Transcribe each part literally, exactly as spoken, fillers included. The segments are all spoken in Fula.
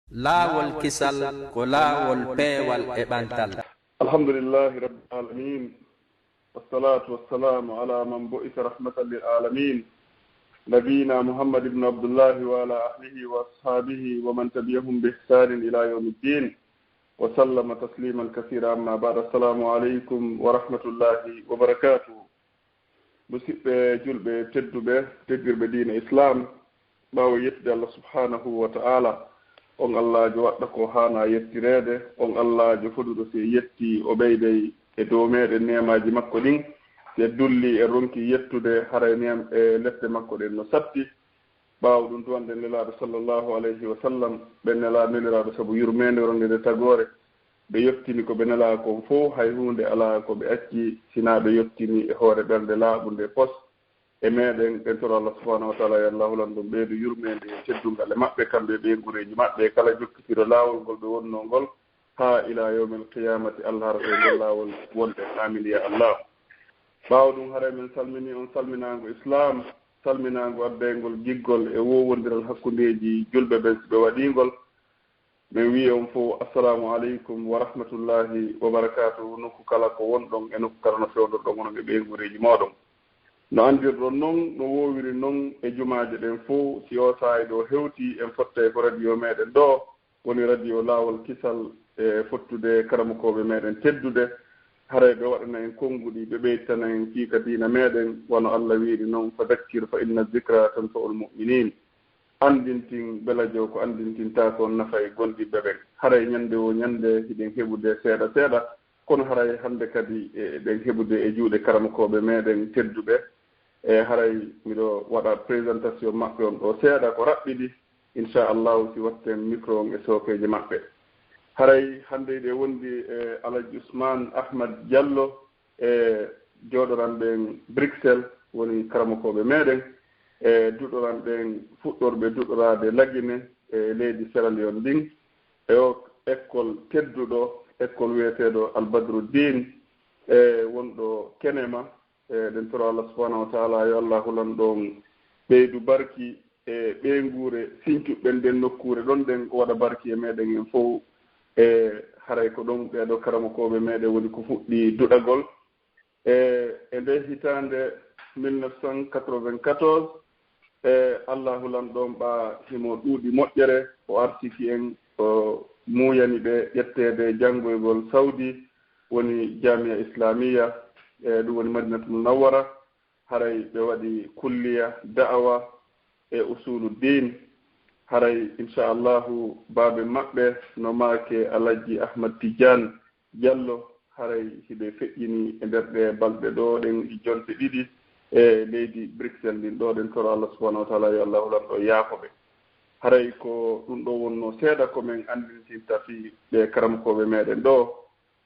Laawol kisal ko laawol peewal e ɓantal. الحمد لله رب العالمين، والصلاة والسلام على من بعث رحمة للعالمين، نبينا محمد بن عبد الله وعلى آله وأصحابه ومن تبعهم بإحسان إلى يوم الدين، وسلم تسليما كثيرا. أما بعد، السلام عليكم ورحمة الله وبركاته. Musidɓe julɓe tedduɓe, teggirɓe diina Islaam, ɓaawo yettude Allah subhaanahu wa ta'aala, on Allaajo waɗɗo ko haanaa yettireede, on Allaajo foduɗo si en yettii, o ɓeyday e dow meeɗen neemaaji makko ɗin, si en dullii en ronkii yettude, haray neem e lette makko ɗen no satti. Ɓaawo ɗum, duwanɗen Nelaaɗo sallallahu alayhi wa sallam, ɓen Nelaaɗo neliraaɗo sabu yurmeende, ronde nde tagoore. Ɓe yottini ko ɓe nelaa kon fow, hay huunde alaa ko ɓe acci, sinaa ɓe yottini e hoore ɓernde laaɓunde pos e meeɗen. Ɗen toro Allah subhaanahu wa ta'aala, yo Allah hulan ɗum ɓeydu yurmeende e teddungal e maɓɓe, kamɓe e ɓeynguureeji maɓɓe, e kala jokkitiiɗo laawol ngol ɓe wonnoo ngol, haa ilaa yawmil qiyaamati, Allah hara ɓe ngol laawol wonde. Aamin, yaa Allah. Ɓaawo ɗum, haray men salminii on salminaango Islaam, salminaango addeengol giggol e woowondiral hakkundeeji julɓe ɓen, si ɓe waɗii ngol. Men wi'i on fow, Assalaamu aleykum wa rahmatullaahi wa barakaatuhu, nokku kala ko wonɗon e nokku kala no fewndorɗon onon e ɓeynguureeji mooɗon. No anndirɗon non, no woowiri non e jumaaje ɗen fow, si oo saa'i ɗoo hewtii, en fottay ko radio meeɗen ɗoo, woni radio Laawol Kisal, e fottude karamokooɓe meeɗen teddude, haray ɓe waɗana en konnguɗi, ɓe ɓeytana en fii ka diina meeɗen, wano Allah wi'iri non, فذكر فإن الذكرى تنفع المؤمنين. Anndintin, belajow ko anndintintaa kon nafay gomɗinɓe ɓen. Haray ñannde woo ñannde hiɗen heɓude seeɗa seeɗa, kono haray hannde kadi e, eɗen heɓude e juuɗe karamokooɓe meeɗen tedduɓe. E haray miɗo waɗa présentation maɓɓe on ɗoo seeɗa ko raɓɓiɗi, inchallahu, si watten micro on e sookeeje maɓɓe. Haray hannde hiɗen wondi e Alhaji Ousmane Ahmad Diallo, e jooɗoranɓe en Bruxelles, woni karamokooɓe meeɗen, e duɗoranɓe en fuɗɗorɓe duɗoraade Lagine e leydi Sierra Leone ndin, e o école tedduɗo, école wi'eteeɗo Al Badru Din, e wonɗo Kenema. E ɗen toro Allah subhanahu wa ta'ala, yo Allah hulan ɗon ɓeydu barki e ɓeynguure, sincuɓe nden nokkuure ɗon ɗen, o waɗa barki e meeɗen en fow. E haray ko ɗon ɓeeɗo karamokooɓe meeɗen woni ko fuɗɗi duɗagol. E, e nde hitaande mille neuf cent quatre-vingt-quatorze, e Allahu Lanɗo on ɓaa himo ɗuuɗi moƴƴere, o arsiki en, o muuyani ɓe ƴetteede janngoygol Sawdi, woni Jaamiya Islaamiya, e ɗum woni Madinatul Munawwara. Haray ɓe waɗi kulliya da'awa e usulu diin. Haray, inchallahu, baabe maɓɓe no maake Alhaji Ahmad Tijaan Jallo, haray hiɓe feƴƴini e nder ɗee balɗe ɗoo ɗen e jonte ɗiɗi e leydi Bruxelles ndin ɗoo. Ɗen toro Allah subhanahu wa taala, yo Allahu Lanɗo yaafo ɓe. Haray ko ɗum ɗoo wonnoo seeɗa ko men anndintinta fii ɓee karamokooɓe meeɗen ɗoo.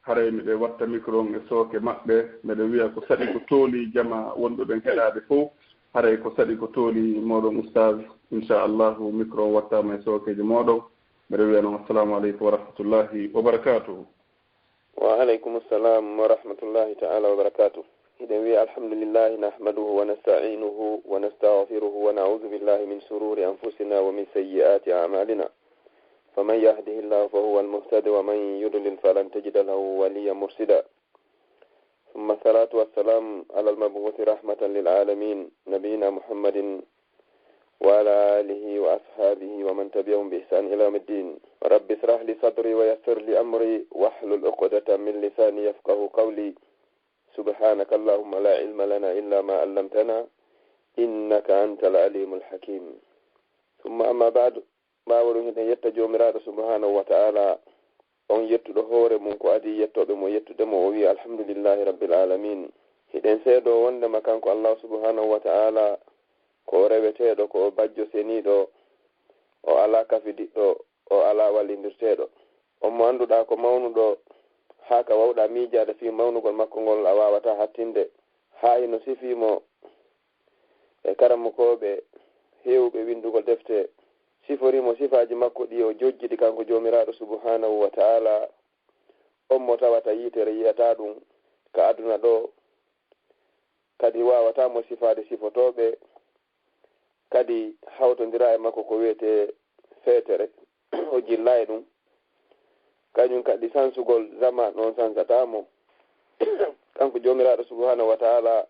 Haray miɗo watta micro on e sooke maɓɓe, miɗo wi'a ko saɗi ko tooli jamaa wonɓe ɓen heɗaade fow. Haray ko saɗi ko tooli mooɗon Oustaz, inchallahu micro on wattaama e sookeejo mooɗon. Miɗo wi'a non, assalamu aleykum wa rahmatullahi wa barakatuhu. Wa aleykum assalam wa rahmatullahi ta'ala wa barakatuh. Hiɗen wi'a alhamdulillahi nahmaduhu wa nasta'inuhu wa nastaghfiruhu wa na'udhu billahi min shururi anfusina wa min sayyiati a'malina. Faman yahdihillahu fahuwa al-muhtadi wa man yudlil falan tajida lahu waliyan murshida. Thumma salatu wassalamu ala al-mab'uthi rahmatan lil alamin, nabiyyina Muhammadin وعلى آله وأصحابه ومن تبعهم بإحسان إلى يوم الدين. رب اشرح لي صدري ويسر لي أمري واحلل عقدة من لساني يفقهوا قولي. سبحانك اللهم لا علم لنا إلا ما علمتنا إنك أنت العليم الحكيم. ثم أما بعد. Ɓaawo ɗum, hiɗen yetta Joomiraaɗo subhanahu wa ta'ala, on yettuɗo hoore mum ko adii yettooɓe mo yettude mo, o wi'i, alhamdulillahi rabbil alamin. Hiɗen seedoo wondema kanko Allahu subhanahu wa ta'ala ko o reweteeɗo, ko o bajjo seniiɗo, o alaa kafidiɗɗo, o alaa wallindirteeɗo. On mo annduɗaa ko mawnuɗo, haa ka wawɗaa miijaade fii mawnugol makko ngol a waawataa hattinde, haa hino sifii mo e karamokooɓe heewɓe winndugol defte, siforii mo sifaaji makko ɗi o jojjidi kanko Joomiraaɗo subhanahu wa ta'ala, on mo tawata yiitere yi'ataa ɗum ka aduna ɗoo, kadi waawataa mo sifaade sifotooɓe, kadi hawtondiraa e makko ko wi'etee feetere. o jilla e ɗum. Kañum kadi sansugol zaman on sansataa mo. Kanko Joomiraaɗo Subhaanahu wa Ta'ala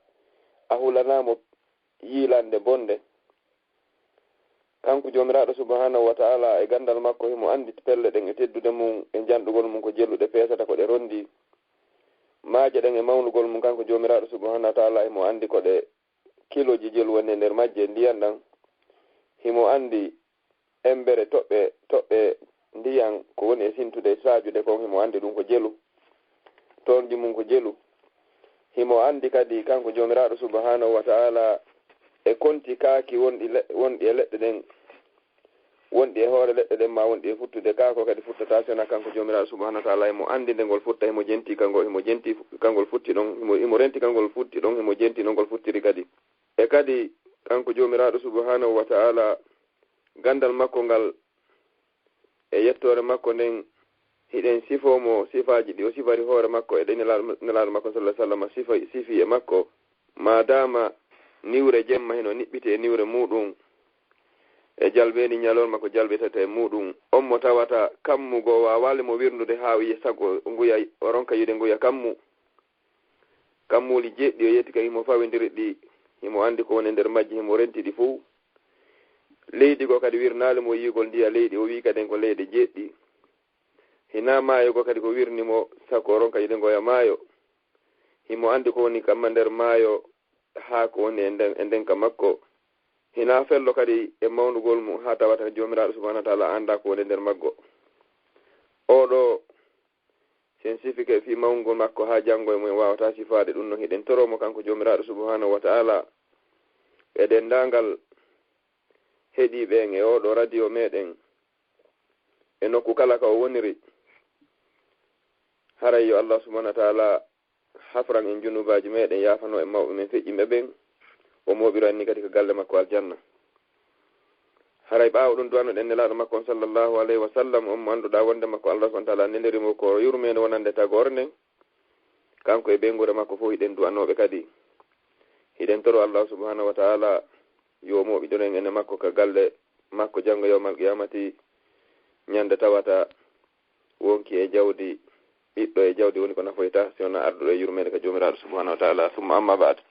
a hulanaa mo yiilande bonde. Kanko Joomiraaɗo Subhaanahu wa Ta'ala e ganndal makko himo anndi pelle ɗen e teddude mum e njanɗugol mum ko jeluɗe peesata ko ɗe rondi. Maaje ɗen e mawnugol mum kanko Joomiraaɗo Subhaanahu wa Ta'ala himo anndi ko ɗe kiloji jelu woni e nder majje, ndiyan ɗan. Himo anndi embere toɓɓe, toɓɓe ndiyan ko woni e sintude e saajude kon, himo anndi ɗum ko jelu. Toonji mum ko jelu. Himo anndi kadi kanko Joomiraaɗo Subhaanahu wa Ta'ala e konti kaaki wonɗi le-, wonɗi e leɗɗe ɗen, wonɗi e hoore leɗɗe ɗen, ma wonɗi e futtude. Kaa ko kadi futtata si wonaa kanko Joomiraaɗo Subhaanahu wa Ta'ala, himo anndi nde ngol futta, himo jenti ka ngol, himo jenti ka ngol futti ɗon, himo, himo renti ka ngol futti ɗon, himo jenti no ngol futtiri kadi. E kadi kanko Joomiraaɗo Subhaanahu wa Ta'ala, ganndal makko ngal e yettoore makko nden, hiɗen sifoo mo sifaaji ɗi o sifari hoore makko e ɗe Nelaaɗo, Nelaaɗo makko sallallahu alaihi wasallam sifa, sifi e makko, maadaama niwre jemma hino niɓɓiti e niwre muuɗum, e jalbeeni ñalorma ko jalbitata e muuɗum. On mo tawata kammu goo waawaali mo wirnude haa o yiya sago nguya, o ronka yiide nguya kammu. Kammuuli jeeɗiɗi o yetti kan, himo fawindiri ɗi, himo anndi ko woni e nder majji, himo renti ɗi fow. Leydi goo kadi wirnaali mo yiigol ndiya leydi, o wii kadi ko leyɗe jeeɗiɗi. Hinaa maayo goo kadi ko wirni mo, sago o ronka yiide ngoya maayo. Himo anndi ko woni kamma nder maayo, haa ko woni e nden, e ndenka makko. Hinaa fello kadi e mawnugol mum, haa tawata Joomiraaɗo Subhaanahu wa Ta'ala anndaa ko woni e nder maggo. Oo ɗoo, si en sifike fii mawngol makko haa janngo e mum en waawataa sifaade ɗum, no hiɗen toroo mo kanko Joomiraaɗo Subhaanahu wa Ta'ala e denndaangal heɗiiɓe en e oo ɗoo radio meɗen e nokku kala ka o woniri. Haray yo Allah Subhaanahu wa Ta'ala hafran en junubaaji meɗen, yaafanoo en mawɓe men feƴƴinɓe ɓen, o mooɓira en ni kadi ka galle makko aljanna. Haray ɓaawo ɗum du'anoɗen Nelaaɗo makko on sallallahu alayhi wa sallam, on mo annduɗaa wonde makko Allah Subhaanahu wa Ta'ala neliri mo ko yurmeende wonande tagoore nden, kanko e ɓeynguure makko fow hiɗen du'anooɓe kadi. Hiɗen toroo Allah Subhaanahu wa Ta'ala yo mooɓiɗin en e makko ka galle makko janngo yawmal qiyamati, ñande tawata wonki e jawdi, ɓiɗɗo e jawdi woni ko nafoyta, si wonaa arduɗo e yurmeende ka Joomiraaɗo Subhaanahu wa Ta'ala. Summa amma ba'd.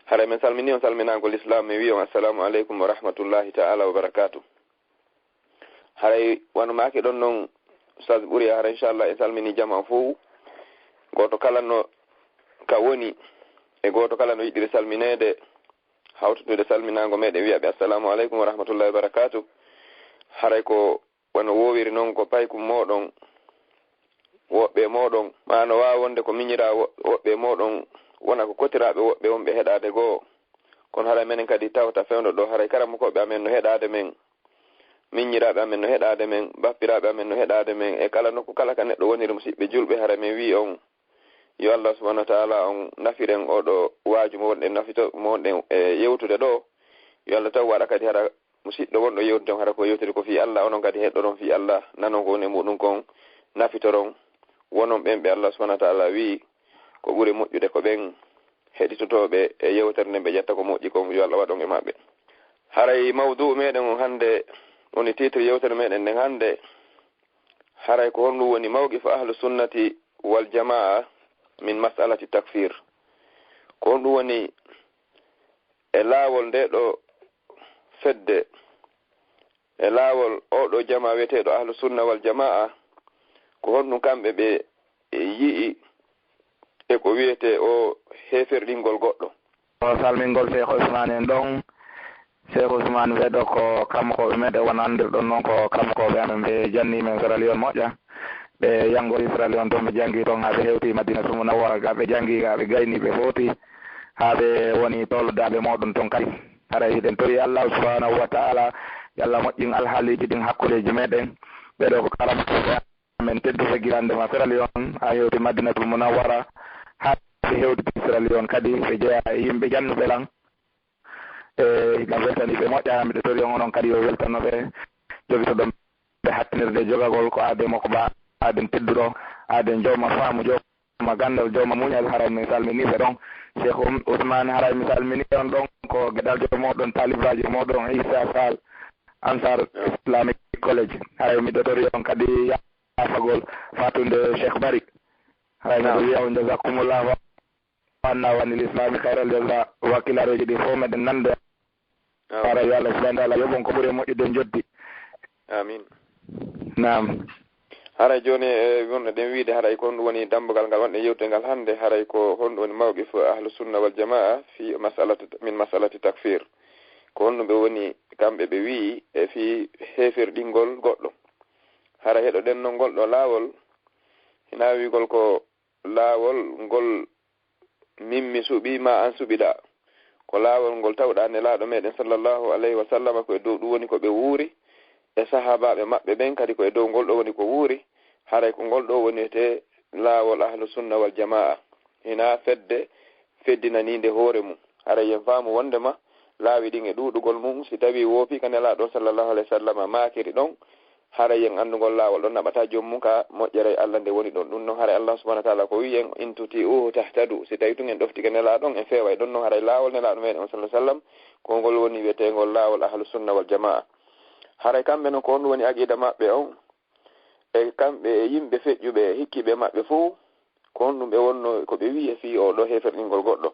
Haray men salminii on salminaango Lislaam, men wi'i on, Assalaamu aleykum wa rahmatullaahi ta'ala wa barakaatuh. Haray wano maaki ɗon non, Ustaz Ɓuriya, haray inchallah en salminii jamaa fow, gooto kala no ka woni, e gooto kala no yiɗiri salmineede, hawtude salminaango meɗen, wi'a ɓe, Assalaamu aleykum wa rahmatullaahi wa barakaatuh. Haray ko wano woowiri non ko paykun mooɗon, woɓɓe mooɗon, maa no waawi wonde ko miñiraa wo-, woɓɓe mooɗon, wona ko kotiraaɓe woɓɓe wonɓe heɗaade goo. Kono haray menen kadi tawta fewndo ɗoo, haray karamokooɓe amen no heɗaade men, miñiraaɓe amen no heɗaade men, bappiraaɓe amen no heɗaade men, e kala nokku kala ka neɗɗo woniri, musiɓɓe julɓe, haray men wi'i on, yo Allah Subhaanahu wa Ta'ala on nafir en oo ɗoo waaju mo wonɗen nafito-, mo wonɗen e yewtude ɗoo. Yo Allah taw waɗa kadi hara musiɗɗo wonɗo yewtude on, hara ko yewtiri ko fii Allah, onon kadi heɗɗoron fii Allah, nanon ko woni e muɗum kon, nafitoron, wonon ɓen ɓe Allah Subhaanahu wa Ta'ala wi'i ko ɓuri moƴƴude ko ɓen heɗitotooɓe e yewtere nden, ɓe ƴetta ko moƴƴi kon, yo Allah waɗ on e maɓɓe. Haray mawdu'u meɗen on hannde, woni titre yewtere meɗen nden hannde, haray ko honɗum woni mawqifu ahlu sunnati wal jamaa min mas'alati takfir? Ko honɗum woni e laawol nde ɗoo fedde, e laawol oo ɗoo jamaa wi'eteeɗo ahlu sunna wal jamaa, ko honɗum kamɓe ɓe yi'i e ko wi'etee oo heeferɗingol goɗɗo? O salmingol Cheikh Ousmane en ɗon. Cheikh Ousmane ɓe ɗoo ko kamokooɓe meɗen, wano anndirɗon non ko kamokooɓe amen, ɓe janni men Sierra Leone moƴƴa. Ɓe yanngori Sierra Leone ton, ɓe janngi ton haa ɓe hewti Madinatul Munawwara, ga ɓe janngi, ga ɓe gayni, ɓe footi haa ɓe woni toolodaaɓe mooɗon ton kadi. Haray hiɗen tori Allah Subhaanahu wa Ta'ala, yo Allah moƴƴin alhaaliiji ɗin hakkundeeji meɗen. Ɓe ɗoo ko karamokooɓe amen tedduɓe gila nde ma Sierra Leone, haa hewti Madinatul Munawwara, haa ɓe hewti Sierra Leone kadi, ɓe jeyaa e yimɓe jannuɓe lan. E, ngam weltanii ɓe moƴƴa, miɗo tori on onon kadi yo weltano ɓe, jogitoɗon ɓe hattinirde jogagol ko aaden mo ko ba aaden tedduɗo, aaden jooma faamu, jooma ganndal, jooma muñal. Haray mi salminii ɓe ɗon. Cheikh Um-, Ousmane, haray mi salminii on ɗon, ko geɗaljo mooɗon, taalibaajo mooɗon, Issa Sall, Ansar Islamique. College. Haray miɗo tori on kadi yaafagol fatunde Cheikh Bari. Haray miɗo Naam. wiya on jazakumullahu anna wa anil islami khairal jaza, wakkilareeji ɗi fof meɗen nande. Naam. Haray yo Allah subhanahu wa ta'ala yoɓon ko ɓuri e moƴƴude njoɓdi. Amin. Naam. Haray jooni e wonno ɗen wiide haray ko honɗum woni dambugal ngal wonɗen yewtude ngal hannde, haray ko honɗum woni mawqif ahlu sunna wal jamaa fi mas'alati, min mas'alati takfir. Ko honɗum ɓe woni kamɓe ɓe wi'i e fii heeferɗingol goɗɗo. Haray heɗoɗen non ngol ɗoo laawol, hinaa wi'ugol ko laawol ngol min mi suɓii maa an suɓiɗaa. Ko laawol ngol tawɗaa Nelaaɗo meɗen sallallahu alayhi wa sallam ko e dow ɗum woni ko ɓe wuuri, e sahaabaaɓe maɓɓe ɓen kadi ko e dow ngol ɗoo woni ko wuuri, haray ko ngol ɗoo woni wiyetee laawol ahlu sunna wal jamaa. Hinaa fedde feddinaniinde hoore mum. Haray yen faamu wonndema laawi ɗin e ɗuuɗugol mum, si tawii woopii ka Nelaaɗo sallallahu alayhi wa sallam maakiri ɗon, haray yen anndugol laawol ɗon naɓata joom mum ka moƴƴere Alla nde woni ɗon. Ɗum non haray Allah subhanahu wa ta'ala ko wi'i en, "In tuti'uhu tahtadu." Si tawii tun en ɗoftike Nelaaɗo on, en feeway ɗon non haray laawol Nelaaɗo meɗen on sallallahu alayhi wa sallam, ko ngol woni wi'eteengol laawol ahlu sunna wal jamaa. Haray kamɓe non ko honɗum woni aqiida maɓɓe on? E kamɓe e yimɓe feƴƴuɓe e hikkiiɓe maɓɓe fow, ko honɗum ɓe wonno ko ɓe wi'i e fii oo ɗoo heeferɗingol goɗɗo?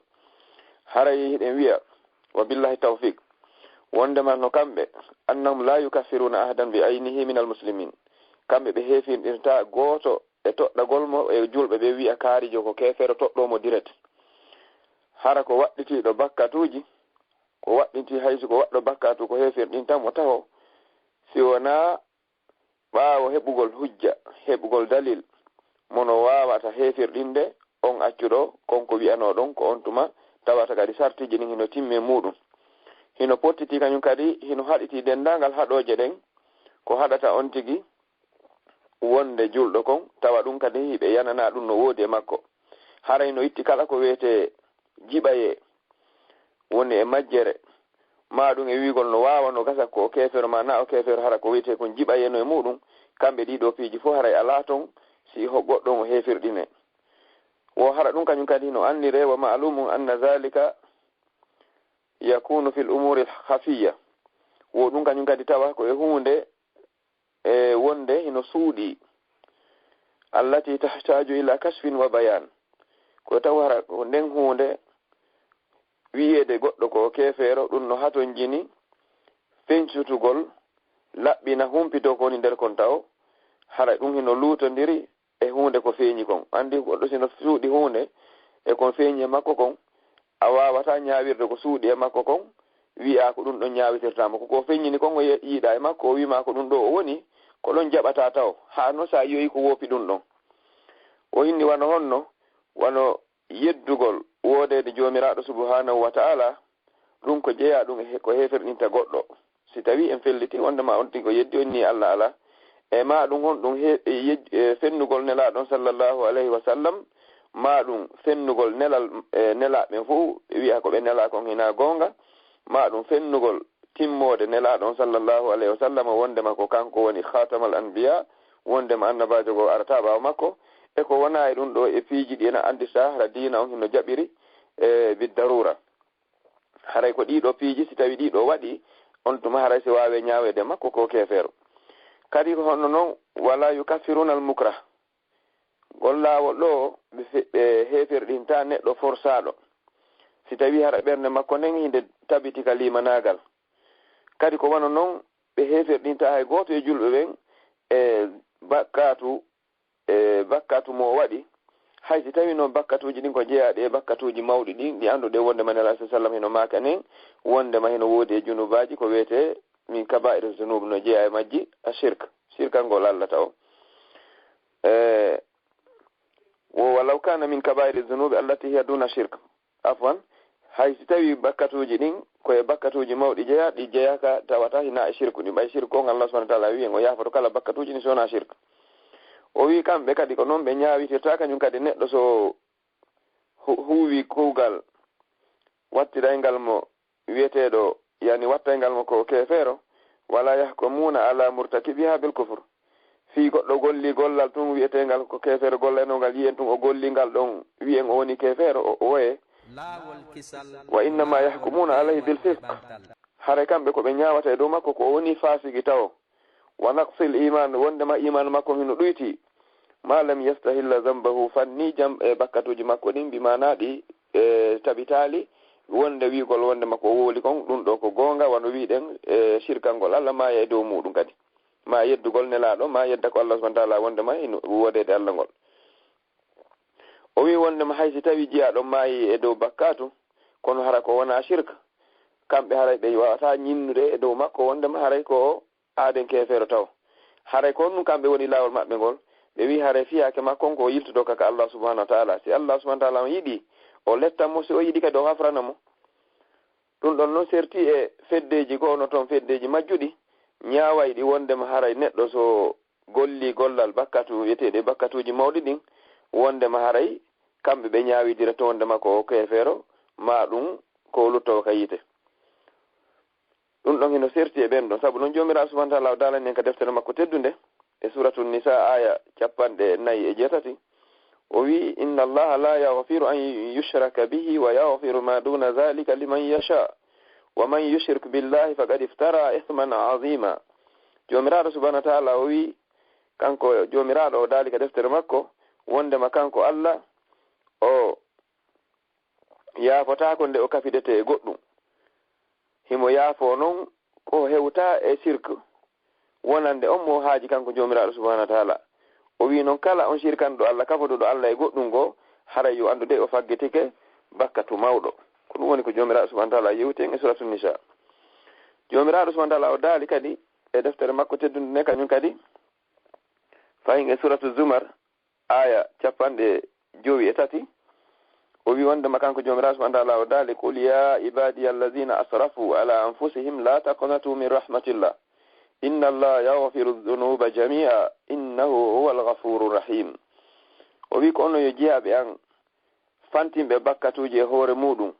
Haray hiɗen wi'a, wa billahi tawfiq, wonndema no kamɓe, annahum la yukaffiruna ahadan bi aynihi min al muslimin. Kamɓe ɓe heeferɗintaa gooto e toɗɗagol mo e julɓe ɓe wi'a kaarijo ko keefeero toɗɗoo mo direct. Hara ko waɗɗitiiɗo bakkatuuji, ko waɗɗintii haysi ko waɗɗo bakkatu ko heeferɗinta mo taho, si wonaa ɓaawo heɓugol hujja, heɓugol dalil, mo no waawata heeferɗinde on accuɗo kon ko wi'anoo ɗon, ko on tuma tawata kadi sartiiji ɗin hino timmi e muuɗum. Hino pottitii kañum kadi, hino haɗitii denndaangal haɗooje ɗen, ko haɗata on tigi wonde julɗo kon, tawa ɗum kadi hiɓe yananaa ɗum no woodi e makko. Haray no itti kala ko wi'etee jiɓayee, woni e majjere, maa ɗum e wi'ugol no waawa no gasa ko o keefeero maa naa o keefeero, hara ko wi'etee kon jiɓayee no e muuɗum, kamɓe ɗii ɗoo piiji fof haray alaa ton si ho goɗɗo on o heeferɗinee. Wo hara ɗum kañum kadi no anndiree, wa ma'lumun anna zalika yakunu fil umuri al khafiyya. Wo ɗum kañum kadi tawa ko e huunde e wonde hino suuɗii, allati tahtaju ila kashfin wa bayan, ko taw hara ko nden huunde wi'eede goɗɗo ko keefeero, ɗum no hatonjini feñcutugol, laɓɓina, humpito ko woni nder kon taw, hara ɗum hino luutondiri e huunde ko feeñi kon. Anndi goɗɗo si no suuɗi huunde e kon feeñi e makko kon, a waawataa ñaawirde ko suuɗi e makko kon, wi'aa ko ɗum ɗon ñaawitirtaa mo. Ko ko feññini kon o ye-, yiɗaa e makko, o wi'maa ko ɗum ɗoo o woni, ko ɗon jaɓataa taw, haa no sa yi'oyi ko woopi ɗum ɗon. O inni wano honno? Wano yeddugol woodeede Joomiraaɗo subhaanahu wa ta'ala, ɗum ko jeyaa ɗum e he-, ko heeferɗinta goɗɗo. Si tawii en felliti wonde ma on tigi o yeddi, o inni Alla alaa, e maa ɗum honɗum he-, e yed-, e fennugol Nelaaɗo on sallallahu alayhi wa sallam, maa ɗum fennugol nelal, e nelaaɓe ɓen fof, ɓe wi'a ko ɓe nelaa kon hinaa goonga, maa ɗum fennugol timmoode Nelaaɗo on sallallahu alayhi wa sallam, wondema ko kanko woni khatamal anbiya, wondema annabaajo goo arataa ɓaawo makko, e ko wonaa e ɗum ɗoo e piiji ɗi en anndirtaa hara diina on hino jaɓiri, e biddaruura. Haray ko ɗii ɗoo piiji, si tawii ɗii ɗoo waɗii, on tuma haray si waawee ñaaweede makko ko keefeero. Kadi ko honno non, wala yukaffiruna al mukrah. Ngol laawol ɗoo, ɓe fe-, ɓe heeferɗintaa neɗɗo forsaaɗo. Si tawii hara ɓernde makko nden hinde tabiti ka liimanaagal. Kadi ko wano non, ɓe heeferɗintaa hay gooto e julɓe ɓen e bakkatu, e bakkatu mo o waɗi. Hay si tawii non bakkatuuji ɗin ko jeyaaɗi e bakkatuuji mawɗi ɗin, ɗi annduɗen wonde ma Nelaaɗo sallam hino maaka nen, wonde ma hino woodi e junubaaji ko wi'etee min kabaa'iri zunub, no jeyaa e majji a shirk, shirkangol Alla taw. E, wo walaw kana min kabaa'iri zunubi allati hiya duna shirk. Afwan, hay si tawii bakkatuuji ɗin ko e bakkatuuji mawɗi jeyaa, ɗi jeyaaka tawata hinaa e shirku ɗin. Ɓay shirku on Allah subhanahu wa ta'ala wi'i en o yaafoto kala bakkatuuji ɗin so wonaa shirk. O wi'i kamɓe kadi ko non ɓe ñaawitirta kañum kadi neɗɗo so hu-, huuwi kuugal wattirayngal mo wi'eteeɗo, yani wattayngal mo ko keefeero, wala yahkumuna ala murtakibiha bil kufr. Fii goɗɗo golli gollal tun wi'eteengal ko keefeero gollayno ngal, yi'en tun o golli ngal ɗon, wi'en o woni keefeero, o, o woye. Wa innama yahkumuna alayhi bil fisq. Haray kamɓe ko ɓe ñaawata e dow makko ko o woni faasigi tawo. wa naqsil iman, wondema iman makko hino ɗuyti, ma lam yastahilla zambahu, fanni jam e bakkatuuji makko ɗin, bi maana ɗi, e, tabitaali, wonde wiigol wondema ko wooli kon, ɗum ɗo ko goonga, wano wiiɗen, e, shirkangol Allah, ma e dow muɗum kadi. Ma yeddugol Nelaaɗo, ma yedda ko Allah subhanahu wa ta'ala wondema hino woodede Allah ngol. O wi wondema hay si tawi jiyaaɗo maayi e dow bakkatu, kono hara ko wona shirk, kamɓe haray ɓe wawata ñinnude e dow makko wondema haray ko aaden keefeero taw. Haray ko honɗum kamɓe woni laawol maɓɓe ngol? Ɓe wi haray fiyaake makko on ko o yiltoto ka, ka Allah subhanahu wa ta'ala. Si Allah subhanahu wa ta'ala on yiɗi, o lettan mo, si o yiɗi kadi o hafrana mo. Ɗum ɗon non serti e feddeeji ko ono toon feddeeji majjuɗi, ñaawayɗi wondema haray neɗɗo so golli gollal bakkatu, wiyeteeɗi bakkatuuji mawɗi ɗin, wondema haray kamɓe ɓe ñaawidira to wondema ko o keefeero, ma ɗum ko o luttowo ka yiite. Ɗum ɗon hino serti e ɓen ɗon. Sabu non Joomiraaɗo subhanahu wa ta'ala o daalani en ka deftere makko teddunde, e Suratu Nisa, aya capanɗe nayi e jeetati, o wi, "Inna Allaha la yaghfiru an yushraka bihi wa yaghfiru ma duna dhalika liman yasha, wa man yushrik billahi faqad iftara ithman azima." Joomiraaɗo subhanahu wa ta'ala o wi, kanko Joomiraaɗo o daali ka deftere makko, wondema kanko Allah o yaafotaako nde o kafidete e goɗɗum. Himo yaafoo non ko hewta e sirk, wonande on mo haaji kanko Joomiraaɗo subhanahu wa ta'ala. O wi non kala on shirkanɗo Allah, kafoduɗo Allah e goɗɗum goo, haray yo anndu de o faggitike bakkatu mawɗo. Ko ɗum woni ko Joomiraaɗo subhanahu wa ta'ala yewti en e Suratu Nisa. Joomiraaɗo subhanahu wa ta'ala o daali kadi e deftere makko teddunde nde kañum kadi, fahin e Suratu Zumar, aya capanɗe jowi e tati, o wi wondema kanko Joomiraaɗo subhanahu wa ta'ala o daali, "Qul ya ibadiya allazina asrafu ala anfusihim la taqnatu min rahmatillah. Inna Allaha yaghfiru dhunuba jami'a, innahu huwal ghafurur rahim." O wi, "Ko onon yo jiyaaɓe an fantinɓe bakkatuuji e hoore muɗum,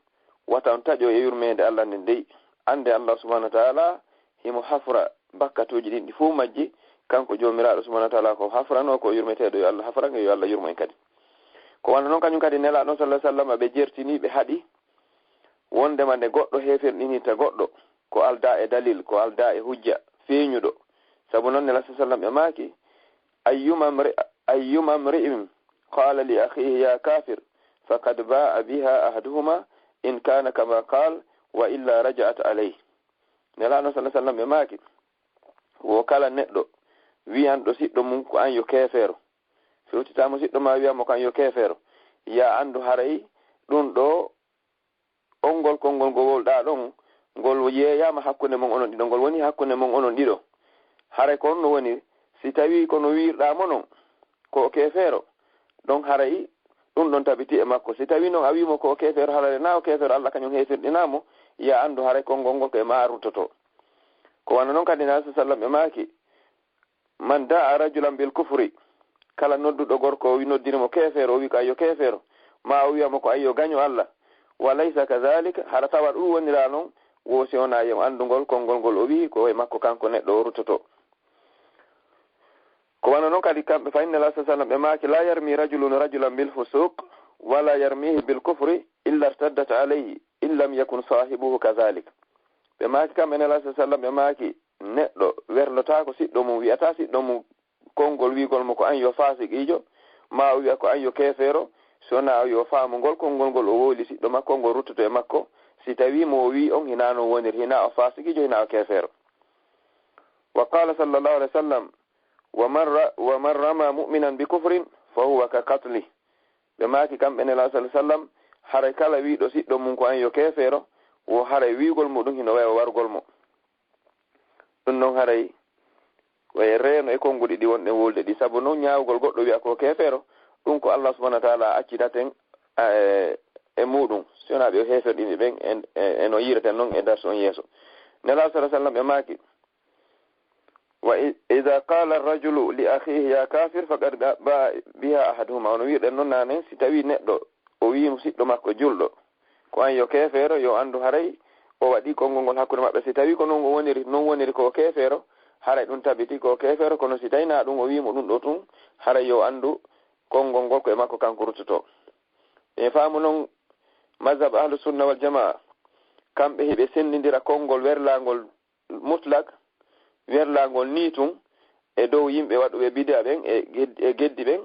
wata on taƴo e yurmeende Allah nden dey. Annde Allah subhanahu wa ta'ala himo hafra bakkatuuji ɗin ɗi fow majji, kanko Joomiraaɗo subhanahu wa ta'ala ko hafranoo, ko yurmeteeɗo, yo Allah hafran en, yo Allah yurmo en kadi." Ko wano non kañum kadi Nelaaɗo on sallallahu alaihi wasallam ɓe jertini, ɓe haɗi wondema nde goɗɗo heeferɗinirta goɗɗo, ko aldaa e dalil, ko aldaa e hujja feeñuɗo. Sabu non Nelaaɗo sallallahu alaihi wasallam ɓe maaki, "Ayyuma mri-, ayyuma mri'in qala li akhihi ya kafir, faqad ba'a biha ahaduhuma in kana kama qal, wa illa raja'at alayh." Nelaaɗo sallallahu alaihi wasallam ɓe maaki, wo kala neɗɗo wi'anɗo siɗɗo mum ko an yo keefeero, fewtitaama siɗɗo ma wi'a mo ko an yo keefeero, ya anndu haray ɗum ɗo, on ngol konngol ngo wowluɗaa ɗon, ngol yeeyaama hakkunde mon onon ɗiɗo, ngol woni hakkunde mon onon ɗiɗo. Haray ko honno woni, si tawii ko no wiirɗaa mo non, ko o keefeero, ɗon haray ɗum ɗon tabiti e makko. Si tawii non a wii mo ko o keefeero, haray na o keefeero, Allah kañum heefirɗinaa mo, ya anndu haray konngol ngol ko e ma ruttotoo. Ko wano non kadi Nelaaɗo sallallahu alaihi wasallam ɓe maaki, "Man da'a rajulan bil kufri," kala nodduɗo gorko, o wi-, noddiri mo keefeero, o wi ko ayyo keefeero, ma o wi'a mo ko ayyo gaño Allah, "wa laysa kadhalik," hara tawa ɗum wonira non, wo si wonaa yo anndugol konngol ngol o wi ko e makko kanko neɗɗo o ruttoto. Ko wano non kadi kamɓe, fa inna Rasul sallam ɓe maaki, "La yarmi rajulun rajulan bil fusuq, wa la yarmihi bil kufri, illa irtaddat alayhi, in lam yakun sahibuhu kadhalik." Ɓe maaki kamɓe Nelaaɗo sallam ɓe maaki, neɗɗo werlotaako siɗɗo mum, wi'ataa siɗɗo mum konngol wi'gol mo ko an yo faasiqiijo, ma o wi'a ko an yo keefeero, si wonaa o yo faamu ngol konngol ngol o wowli siɗɗo makko, ngol ruttoto e makko, si tawii mo o wi'i on hinaa non woniri, hinaa o faasiqiijo, hinaa o keefeero. Wa qala sallallahu alaihi wasallam, "Wa man ra-, wa man rama mu'minan bi kufrin, fa huwa ka qatli." Ɓe maaki kamɓe Nelaaɗo sallallahu alaihi wasallam, haray kala wi'ɗo siɗɗo mum ko an yo keefeero, wo haray wi'gol mo ɗum hino wayi wargol mo. Ɗum non haray ko e reeno e konnguɗi ɗi wonɗen wolde ɗi, sabu non ñaawgol goɗɗo wi'a ko keefeero, ɗum ko Allah subhanahu wa ta'ala accidaten, e, e muɗum, si wonaa ɓe o heeferɗini ɓen, en, e, e no yiireten non e darsu on yeeso. Nelaaɗo sallallahu alaihi wasallam ɓe maaki, "Wa i-, idha qala ar-rajulu li akhihi ya kafir, faqad ba-, ba'a biha ahaduhuma." Ono wi'irɗen non naanen, si tawii neɗɗo o wi'i mo siɗɗo makko julɗo, ko an yo keefeero, yo anndu haray o waɗi konngol ngol hakkunde maɓɓe. Si tawii ko non o woniri, non woniri ko o keefeero, haray ɗum tabiti ko o keefeero, kono si tawii naa ɗum o wi'i mo ɗum ɗo tun, haray yo anndu konngol ngol ko e makko kanko ruttoto. E faamu non mazhab ahlu sunna wal jamaa, kamɓe hiɓe senndindira konngol werlaangol mutlak, werlaangol nii tun, e dow yimɓe waɗuɓe bidi'a ɓen e ged-, e geddi ɓen,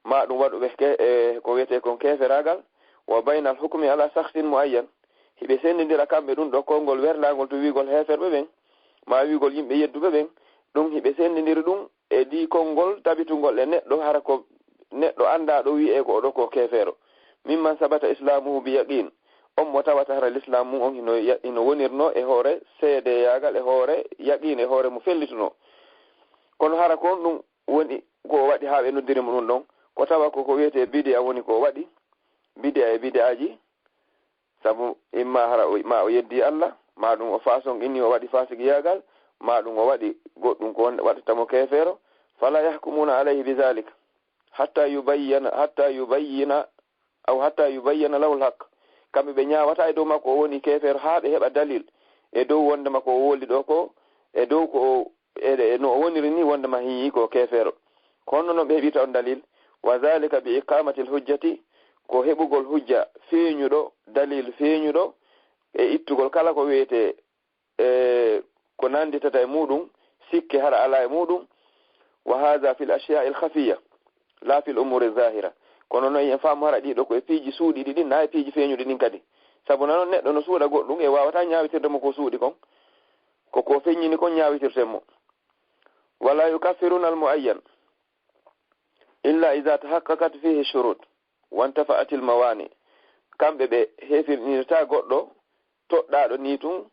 ma ɗum waɗuɓe ke-, e ko wiyetee kon keeferaagal, wa baynal hukmi ala shakhsin muayyan, hiɓe senndindira kamɓe ɗum ɗo konngol werlaangol to wiigol heeferɓe ɓen, ma wiigol yimɓe yedduɓe ɓen, ɗum hiɓe senndindiri ɗum e di konngol tabitungol e neɗɗo, hara ko neɗɗo anndaaɗo wiyee ko oɗo ko keefeero. Mimman sabata islaamuhu bi yaqin, on mo tawata hara lislaam mum on hino ya-, hino wonirnoo e hoore seedeyaagal, e hoore yaqin, e hoore mo fellitunoo. Kono hara ko on ɗum woni ko o waɗi haa ɓe noddiri mo ɗum ɗon, ko tawa ko ko wiyetee bidi'a woni ko o waɗi, bidi'a e bidi'aaji, sabu imma hara o, ma o yeddi Allah, ma ɗum o faasonqinii, o waɗi faasigiyaagal, ma ɗum o waɗi goɗɗum ko won-, waɗata mo keefeero, fala yahkumuna alayhi bi zalik, hatta yubayyana, hatta yubayyina, aw hatta yubayyana lahul haq. Kamɓe ɓe ñaawataa e dow makko o woni keefeero haa ɓe heɓa dalil e dow wonde makko o woli ɗo ko, e dow ko o, e, e no o woniri ni wonde ma hiyi ko keefeero. Ko honno non ɓe heɓirta on dalil? Wa zalika bi iqamatil hujjati, ko heɓugol hujja feeñuɗo, dalil feeñuɗo, e ittugol kala ko wiyetee, e, ko nannditata e muɗum sikke hara alaa e muɗum. Wa hadha fil ashya'il khafiya, la fil umuri zahira. Kono noon en faamu hara ɗiɗo ko e piiji suuɗiɗi ɗin, na e piiji feeñuɗi ɗin kadi. Sabu na non neɗɗo no suuɗa goɗɗum, e waawataa ñaawitirde mo ko suuɗi kon. Ko ko feeñini kon ñaawitirten mo. Wala yukaffiruna al muayyan illa iza tahaqqaqat fihi shurut wantafa'atil mawani. Kamɓe ɓe heefirɗinirta goɗɗo toɗɗaaɗo ni tun,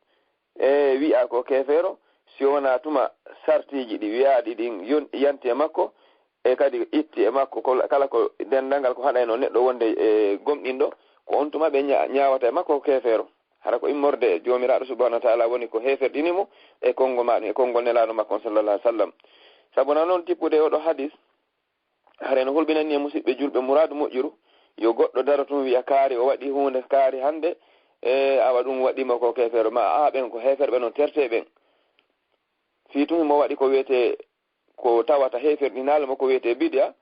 e wi'a ko keefeero, si wonaa tuma sartiiji ɗi wi'aaɗi ɗin yon-, yanti e makko, e kadi itti e makko kol-, kala ko denndanngal ko haɗayno neɗɗo wonde e gomɗinɗo, ko on tuma ɓe ña-, ñaawata e makko ko keefeero. Hara ko immorde e Joomiraaɗo subhanahu wa ta'ala woni ko heeferɗini mo e konngol ma-, e konngol Nelaaɗo makko on sallallahu alaihi wasallam. Sabu na non tippude e oɗo hadis, hara eno hulɓinani e musiɓɓe julɓe muraadu moƴƴuru, yo goɗɗo daro tun wi'a kaari o waɗi huunde kaari hannde, e awa ɗum waɗi mo ko keefeero, ma a ɓen ko heeferɓe non tertee ɓen. Fii tun mo waɗi ko wiyetee, ko tawata heeferɗinaali mo ko wiyetee bidi'a,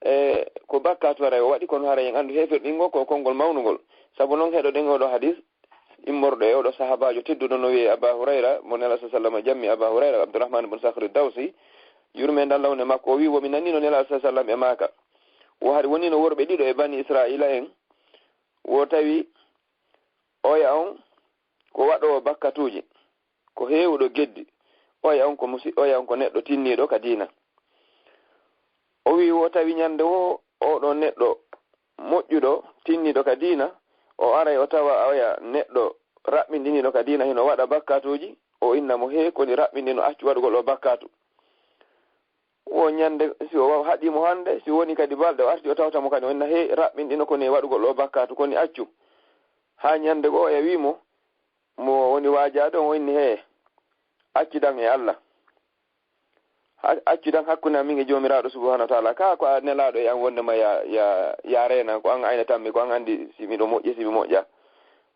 e ko bakkaatu haray o waɗi, kono haray en anndu heeferɗingol ko konngol mawnungol. Sabu non heɗoɗen oɗo hadis, immorɗo e oɗo sahaabaajo tedduɗo no wiyee Aba Hurayra, mo Nelaaɗo sallallahu alaihi wasallam jammi Aba Hurayra, Abdurrahman ibn Sakhri Dawsi, yurmeende Allah wone makko, o wi'i, wo mi nanii no Nelaaɗo sallallahu alaihi wasallam e maaka, wo hari wonino worɓe ɗiɗo e Bani Israa'iila en, wo tawi oya on ko waɗoowo bakkatuuji, ko heewuɗo geddi, oya on ko musi-, oya on ko neɗɗo tinniiɗo ka diina. O wi'i, wo tawi ñande wo oɗo neɗɗo moƴƴuɗo, tinniiɗo ka diina, o aray o tawa oya neɗɗo raɓɓinɗiniiɗo ka diina hino waɗa bakkatuuji, o inna mo, hee, koni raɓɓinɗino, accu waɗugol o bakkatu. Wo ñande, si o haɗii mo hannde, si woni kadi balɗe, o arti o tawta mo kadi, o inna, hee, raɓɓinɗino, koni e waɗugol o bakkatu, koni accu. Haa ñande goo oya wi'i mo, mo woni waajaade on, o inni, hee, accidan e Allah. Ha-, accidan hakkunde amin e Joomiraaɗo subhanahu wa ta'ala. Kaa ko a nelaaɗo e an wonde ma ya, ya, ya reenan, ko an aynatan mi, ko an anndi si miɗo moƴƴi, si mi moƴƴa.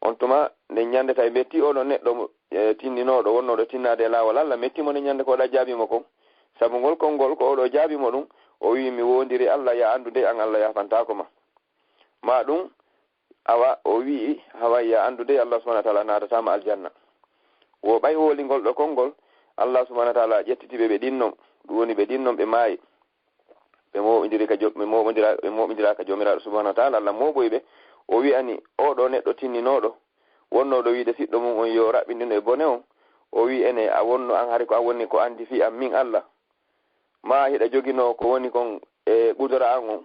On tuma, nden ñande tawi metti oɗo neɗɗo mo, e, tinninooɗo, wonnooɗo tinnaade e laawol Allah, metti mo nden ñande ko waɗa jaabi mo kon. Sabu ngol konngol ko oɗo jaabi mo ɗum, o wi'i, mi woondiri Allah, ya anndu dey an Allah yaafantaako ma. Ma ɗum, awa, o wi'i, hawa, ya anndu dey Allah subhanahu wa ta'ala naatataa ma aljanna. Wo ɓay wolingol ɗo konngol, Allah subhanahu wa ta'ala ƴettiti ɓe, ɓe ɗinnon, ɗum woni ɓe ɗinnon, ɓe maayi. Ɓe mooɓindiri ka jo-, ɓe mooɓindira, ɓe mooɓindira ka Joomiraaɗo subhanahu wa ta'ala, Allah mooɓoyi ɓe. O wi'ani, oɗo neɗɗo tinninooɗo, wonnooɗo wi'ude siɗɗo mum on yo raɓɓindin e bone on, o wi'i, ene, a wonno an hari ko an woni ko anndi fii an min Allah. Ma hiɗa joginoo ko woni kon e qudura an on,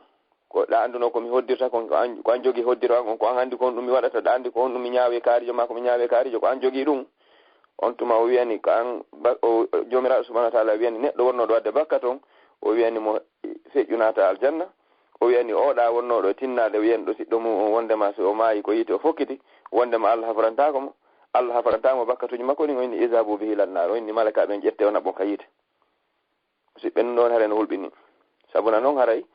ko ɗa anndunoo ko mi hoddirta kon, ko an, ko an jogii hoddiro an on, ko an anndi ko honɗum mi waɗata, ɗa anndi ko honɗum mi ñaawi e kaarijo ma, ko mi ñaawi e kaarijo, ko an jogii ɗum. On tuma o wi'ani ko an ba-, o, Joomiraaɗo subhanahu wa ta'ala wi'ani neɗɗo wonnooɗo waɗde bakkat on, o wi'ani mo feƴƴu naata aljanna, o wi'ani oɗa wonnooɗo tinnaade wi'en ɗo siɗɗo mum on wondema si o maayi ko yiite o fokkiti, wondema Allah haforantaako mo, Allah haforantaako mo bakkatuuji makko ɗin, o inni, izhabu bihi ilan naar, o inni malakaaɓe en ƴette o naɓɓon ka yiite. Musidɓe, ɗum ɗon haray no hulɓini. Sabu na non haray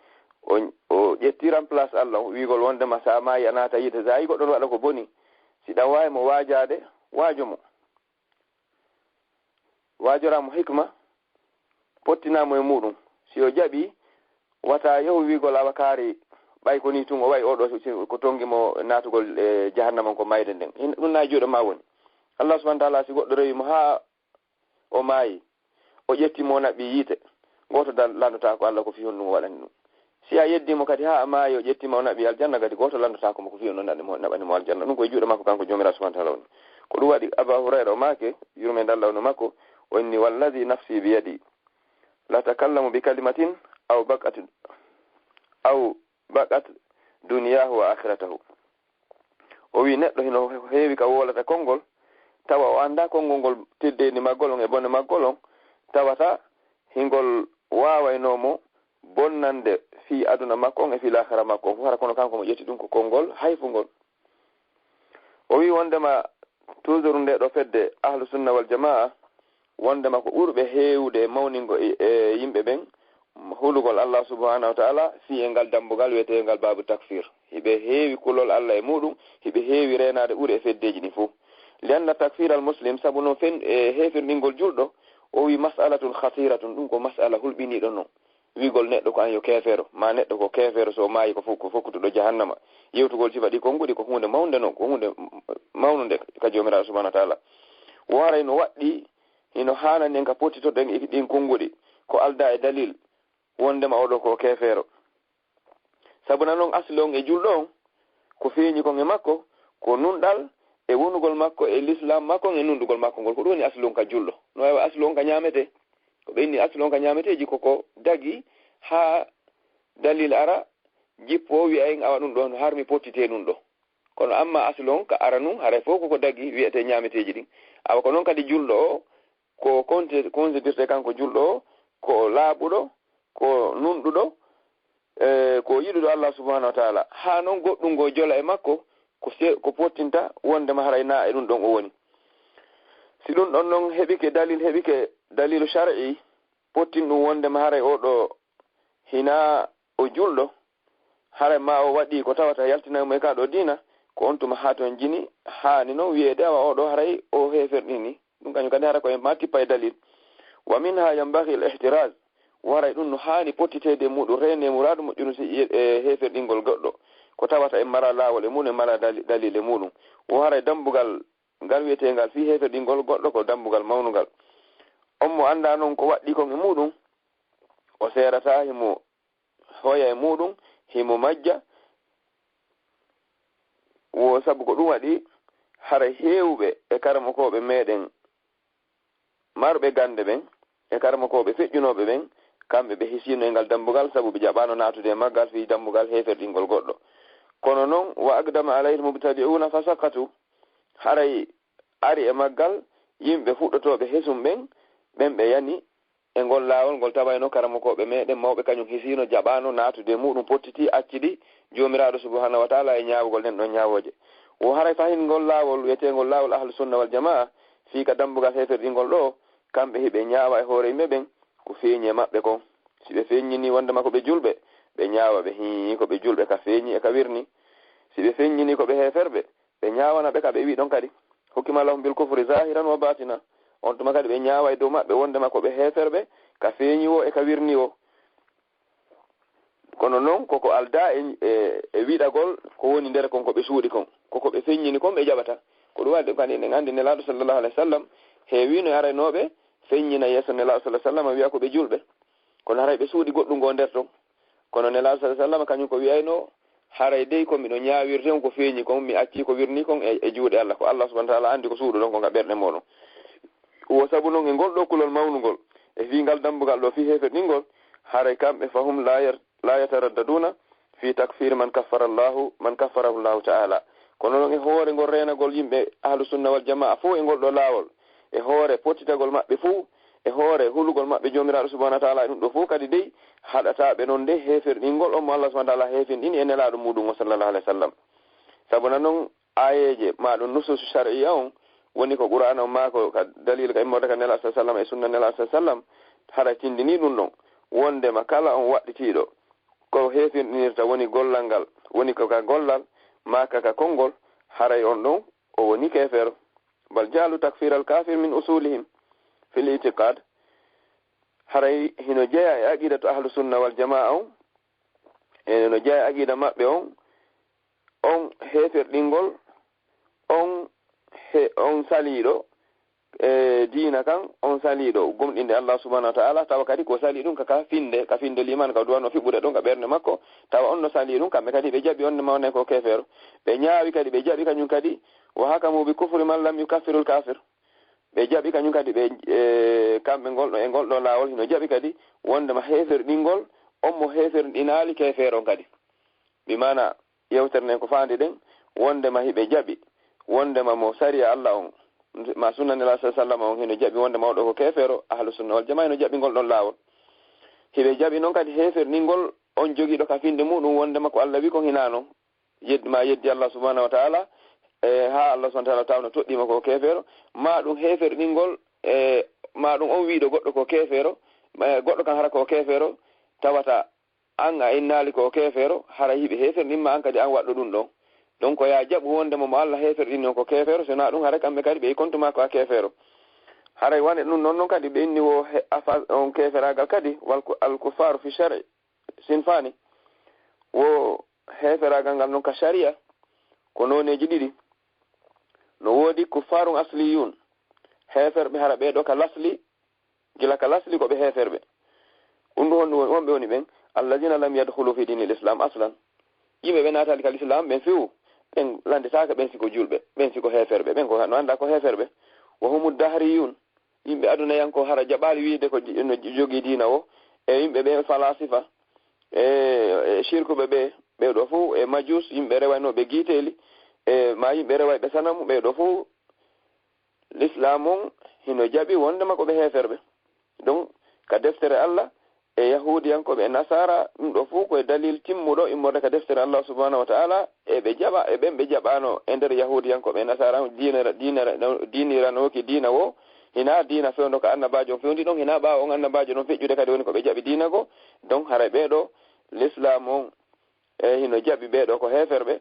o, o ƴetti remplace Allah, o wi'ugol wondema sa maayi a naata yiite, sa yi goɗɗo no waɗa ko boni, si ɗan waawi mo waajaade, waajo mo. Waajoraa mo hikma, pottinaa mo e muɗum. Si o jaɓi, wata yahu wi'ugol awa kaari, ɓay ko ni tun o wa'i oɗo, si, si, ko tongi mo naatugol e jahannama on ko mayde nden. Hin-, ɗum na e juuɗe ma woni. Allah subhanahu wa ta'ala, si goɗɗo rewi mo haa o maayi, o ƴetti mo, o naɓɓi yiite, gooto dal-, lanndataako Allah ko fii honɗum o waɗani ɗum. Si a yeddii mo kadi haa a maayi, o ƴettii ma o naɓi aljanna kadi, gooto lanndotaako mo ko fii honɗum naɓani mo, naɓani mo aljanna. Ɗum ko e juuɗe makko kanko Joomiraaɗo subhaanahu wa ta'aala woni. Ko ɗum waɗi Abaa Hurayra o maaki, yurmeende Allah woni e makko, o inni: "Wallazii nafsii biyadii, latakallamu bikalimatin aw baqat, aw baqat dunyaahu wa aakhiratahu." O wi'i, neɗɗo hino heewi ka wowlata konngol, tawa o anndaa konngol ngol, teddeendi maggol on e bone maggol on, tawata hingol waawaynoo mo bonnande fii aduna makko on e fii laakara makko on fof, hara kono kanko mo ƴetti ɗum ko konngol hayfungol. O wi'i wonndema toujours ndee ɗoo fedde Ahlu Sunna wal Jamaa, wonndema ko ɓurɓe heewude e mawningo e, e yimɓe ɓen, hulugol Allah subhaanahu wa ta'aala fii e ngal dammbugal wi'eteengal baabu takfir. Hiɓe heewi kulol Allah e muɗum, hiɓe heewi reenaade ɓuri e feddeeji ɗin fof. Li anna takfir al muslim, sabu non fen-, e heeferɗingol julɗo, o wi'i mas'alatun khatiratun, ɗum ko mas'ala hulɓiniiɗo non. Wi'ugol neɗɗo ko an yo keefeero, maa neɗɗo ko keefeero, so o maayi ko fo-, ko fokkutuɗo jahannama. Yewtugol sifa ɗi konnguɗi ko huunde mawnde non, ko huunde mawnunde ka Joomiraaɗo subhaanahu wa ta'aala. Wo haray no waɗɗii, hino haanani en ka pottitoɗen e ɗin konnguɗi, ko aldaa e dalil, wonndema oo ɗoo ko keefeero. Sabu na non asli on e julɗo on, ko feeñi kon e makko, ko nunɗal e wonugol makko e lislaam makko on e nunɗugol makko ngol. Ko ɗum woni asli on ka julɗo. No waawi asli on ka ñaametee. Ko ɓe inni asli on ka ñaameteeji ko ko dagi haa dalil ara, jippoo wi'a en awa ɗum ɗoo no harmi pottitee ɗum ɗoo. Kono amma aslu on ka aranun, haray fof ko ko dagi wi'etee ñaameteeji ɗin. Awa ko non kadi julɗo o, ko konte-, konsidirtee kanko julɗo o, ko laaɓuɗo, ko nunɗuɗo, e ko yiɗuɗo Allah subhaanahu wa ta'aala. Haa non goɗɗum ngoo jola e makko, ko se-, ko pottinta wonndema haray naa e ɗum ɗon o woni. Si ɗum ɗon non heɓike dalil, heɓike dalilu shar'i, pottin ɗum wonndema haray oo ɗoo hinaa o julɗo, haray maa o waɗii ko tawata yaltinay mo e kaa ɗoo diina, ko on tuma haa ton jini, haani non wi'eede awa oo ɗoo haray o heeferɗini. Ɗum kañum kadi hara ko en maa tippa e dalil. Wa minha yanbaghi al ihtiraz. Wo haray ɗum no haani pottiteede e muɗum, reenee muraadu moƴƴuru si e, e heeferɗingol goɗɗo. Ko tawata en mara laawol e muɗum, en mara dali-, dalil e muɗum. Wo haray dammbugal ngal wi'eteengal fii heeferɗingol goɗɗo ko dammbugal mawnungal. On mo anndaa non ko waɗɗii kon e muɗum, o seerataa, himo hoya e muɗum, himo majja. Wo sabu ko ɗum waɗi, haray heewuɓe e karamokooɓe meɗen marɓe gannde ɓen, e karamokooɓe feƴƴunooɓe ɓen, kamɓe ɓe hisiino e ngal dammbugal, sabu ɓe jaɓaano naatude e maggal fii dammbugal heeferɗingol goɗɗo. Kono non, wa aqdama alayhi al-mubtadi'una fa saqatu, haray ari e maggal yimɓe fuɗɗotooɓe hesum ɓen, ɓen ɓe yani e ngol laawol ngol tawayno karamokooɓe meɗen mawɓe kañum hisiino, jaɓaano naatude e muɗum, pottitii, accidi Joomiraaɗo subhaanahu wa ta'aala e ñaawugol ɗen ɗon ñaawooje. Wo haray fahin ngol laawol wi'eteengol laawol Ahlu Sunna wal Jamaa, fii ka dammbugal heeferɗingol ɗoo, kamɓe hiɓe ñaawa e hoore yimɓe ɓen ko feeñi e maɓɓe kon. Si ɓe feññinii wonndema ko ɓe julɓe, ɓe ñaawa ɓe hii ko ɓe julɓe ka feeñi e ka wirni. Si ɓe feññinii ko ɓe heeferɓe, ɓe ñaawana ɓe ka ɓe wi'i ɗon kadi. Hukima lahum bil kufri zahiran wa batina. On tuma kadi ɓe ñaawa e dow maɓɓe wonndema ko ɓe heeferɓe ka feeñi woo e ka wirni woo. Kono non koko aldaa e, e, e wiɗagol ko woni nder kon ko ɓe suuɗi kon. Koko ɓe feññini kon ɓe jaɓata. Ko ɗum waɗi kadi eɗen anndi Nelaaɗo sallallahu alayhi wa sallam heewiino e araynooɓe feññina yeeso Nelaaɗo sallallahu alayhi wa sallam wi'a ko ɓe julɓe. Kono haray ɓe suuɗi goɗɗum ngoo nder ton. Kono Nelaaɗo sallallahu alayhi wa sallam kañum ko wi'ayno, haray dey ko miɗo ñaawirte on ko feeñi kon, mi accii ko wirnii kon e, e juuɗe Allah. Ko Allah subhaanahu wa ta'aala anndi ko suuɗuɗon kon ka ɓerɗe mooɗon. Wo sabu non e ngol ɗoo kulol mawnungol, e fii ngal dammbugal ɗoo fii heeferɗingol, haray kamɓe fahum la yar-, la yataraddaduna fi takfiri man kaffara Allahu, man kaffarahu Allahu ta'ala. Kono non e hoore ngol reenagol yimɓe Ahlu Sunna wal Jamaa fof e ngol ɗoo laawol, e hoore pottitagol maɓɓe fof, e hoore hulugol maɓɓe Joomiraaɗo subhaanahu wa ta'aala e ɗum ɗoo fof kadi dey, haɗataa ɓe non dey heeferɗingol on mo Allah subhaanahu wa ta'aala heefinɗini e Nelaaɗo muuɗum o sallallahu alayhi wa sallam. Sabu na non aayeeje maa ɗum nusuusu shar'iyya on, woni ko Qur'aana on maa ko ka dalil ka immorde ka Nelaaɗo sallallahu alayhi wa sallam e sunna Nelaaɗo sallallahu alayhi wa sallam, haray tindinii ɗum ɗon, wonndema kala on waɗɗitiiɗo ko heefinɗinirta woni gollal ngal, woni ko ka gollal maa ka ka konngol, haray on ɗon o woni keefeero. Bal ja'alu takfiral kaafir min usulihim fil i'tiqaad. Haray hino jeyaa e aqiidatu Ahlu Sunna wal Jamaa on, e no jeyaa e aqiida maɓɓe on, on heeferɗingol, on he-, on saliiɗo, e diina kan, on saliiɗo gomɗinde Allah subhanahu wa ta'ala, tawa kadi ko salii ɗum ka, ka finde, ka finde liman, ka duwano fiɓɓude ɗon ka ɓernde makko, tawa on no salii ɗum, kamɓe kadi ɓe jaɓi on ma on ko keefeero. Ɓe ñaawi kadi, ɓe jaɓi kañum kadi, wa hakamu bi kufri man lam yukaffirul kafir. Ɓe jaɓi kañum kadi, ɓe, e, kamɓe ngol ɗo, e ngol ɗo laawol hino jaɓi kadi, wondema heeferɗingol, on mo heeferɗinaali keefeero on kadi. Bi maana, yewtere nden ko faandi ɗen, wondema hiɓe jaɓi, wondema mo sariya Allah on, ma sunna Nela sallallahu alaihi wasallam on, hino jaɓi wondema oɗo ko keefeero, ahlu sunna wal jamaa hino jaɓi ngol ɗon laawol. Hiɓe jaɓi non kadi heeferɗingol on jogiiɗo ka finde muɗum wondema ko Allah wi kon hinaa non, yeddi ma yeddi Allah subhanahu wa ta'ala, e, haa Allah subhanahu wa ta'ala tawno toɗɗii ma ko keefeero, ma ɗum heeferɗingol, e, ma ɗum on wiiɗo goɗɗo ko keefeero, ma goɗɗo kan hara ko keefeero, tawata an a innaali ko keefeero, haray hiɓe heeferɗin ma an kadi an waɗɗo ɗum ɗon. Donc, ko yaa jaɓu wondema mo Allah heeferɗini on ko keefeero, si wonaa ɗum haray kamɓe kadi ɓe kontu ma ko a keefeero. Haray wane ɗum ɗon non kadi ɓe inni wo he-, afa-, on keeferaagal kadi, wal ku-, al kuffaru fi shar'i sinfani. Wo heeferaagal ngal non ka sharia, ko nooneeji ɗiɗi. No woodi kuffarun asliyun, heeferɓe hara ɓee ɗo ka lasli, gila ka lasli ko ɓe heeferɓe. Ɗum ɗo honɗum woni, wonɓe woni ɓen, allazina lam yadkhulu fi dinil islam aslan. Yimɓe ɓe naataali kal islam ɓen few, ɓen landetaaka ɓen siko julɓe, ɓen siko heeferɓe, ɓen ko no anndaa ko heeferɓe. Wa humu dahriyun, yimɓe adunayanko hara jaɓaali wiide ko ji-, no jogii diina o, e yimɓe ɓe falasifa, e, e shirkuɓe ɓe, ɓe ɗo fow, e majus, yimɓe rewaynooɓe giiteeli, e ma yimɓe rewayɓe sanamu, ɓe ɗo fow, Lislaam on hino jaɓi wondema ko ɓe heeferɓe. Donc, ka deftere Allah, e Yahuudiyankooɓe e Nasaara, ɗum ɗo fow ko e dalil timmuɗo immorde ka deftere Allah subhanahu wa ta'ala, e ɓe jaɓa, e ɓen ɓe jaɓaano e nder Yahuudiyankooɓe e Nasaara, diinira-, diinira-, diiniranooki diina woo, hinaa diina fewndo ka annabaajo on fewndi ɗon, hinaa ɓaawo on annabaajo ɗon feƴƴude kadi woni ko ɓe jaɓi diina goo. Donc, haray ɓee ɗoo, Lislaam on, e hino jaɓi ɓee ɗoo ko heeferɓe,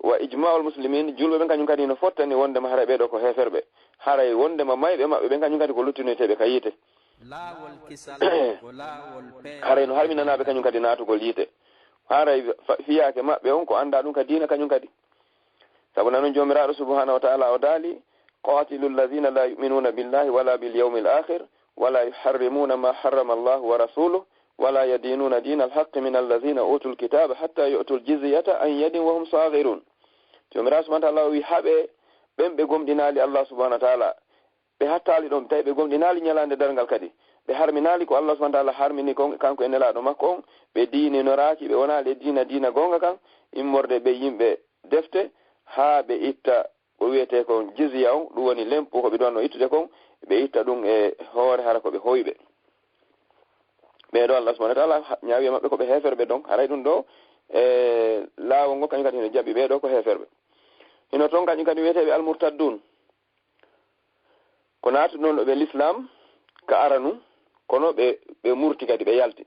wa ijma'ul muslimin, julɓe ɓen kañum kadi no fottani wondema haray ɓee ɗoo ko heeferɓe. Haray wondema mayɓe maɓɓe ɓen kañum kadi ko luttinoyteeɓe ka yiite. Laawol kisal ko laawol peewal. Haray no harminanaaɓe kañum kadi naatugol yiite. Haray fa-, fiyaake maɓɓe on ko anndaa ɗum ka diina kañum kadi. Sabu nanon Joomiraaɗo subhanahu wa ta'ala o daali, "Qatilu alladhina la yu'minuna billahi wala bil yawmil akhir, wala yuharrimuna ma harrama Allah wa rasuluh, wala yadinuna dinal haqqi min alladhina utul kitaba hatta yu'tul jizyata an yadin wa hum saghirun." Joomiraaɗo subhanahu wa ta'ala o wi, "Haɓe ɓen ɓe gomɗinaali Allah subhanahu wa ta'ala, ɓe hattaali ɗon, tawi ɓe gomɗinaali ñalaande darngal kadi. Ɓe harminaali ko Allah subhanahu wa ta'ala harmini kon, kanko e Nelaaɗo makko on, ɓe diininoraaki, ɓe wonaali e diina, diina goonga kan, immorde ɓe yimɓe defte, haa ɓe itta ko wiyetee kon jizya on, ɗum woni lempo ko ɓe duwanno ittude kon, ɓe itta ɗum e hoore hara ko ɓe hoyɓe." Ɓee ɗoo Allah subhanahu wa ta'ala ha-, ñaawi e maɓɓe ko ɓe heeferɓe, donc haray ɗum ɗoo, e, laawol ngol kañum kadi hino jaɓi ɓee ɗoo ko heeferɓe. Hino ton kañum kadi wiyeteeɓe al-murtaddun. Ko naatuɗo non ɓe Lislaam ka aranu, kono ɓe, ɓe murti kadi, ɓe yalti.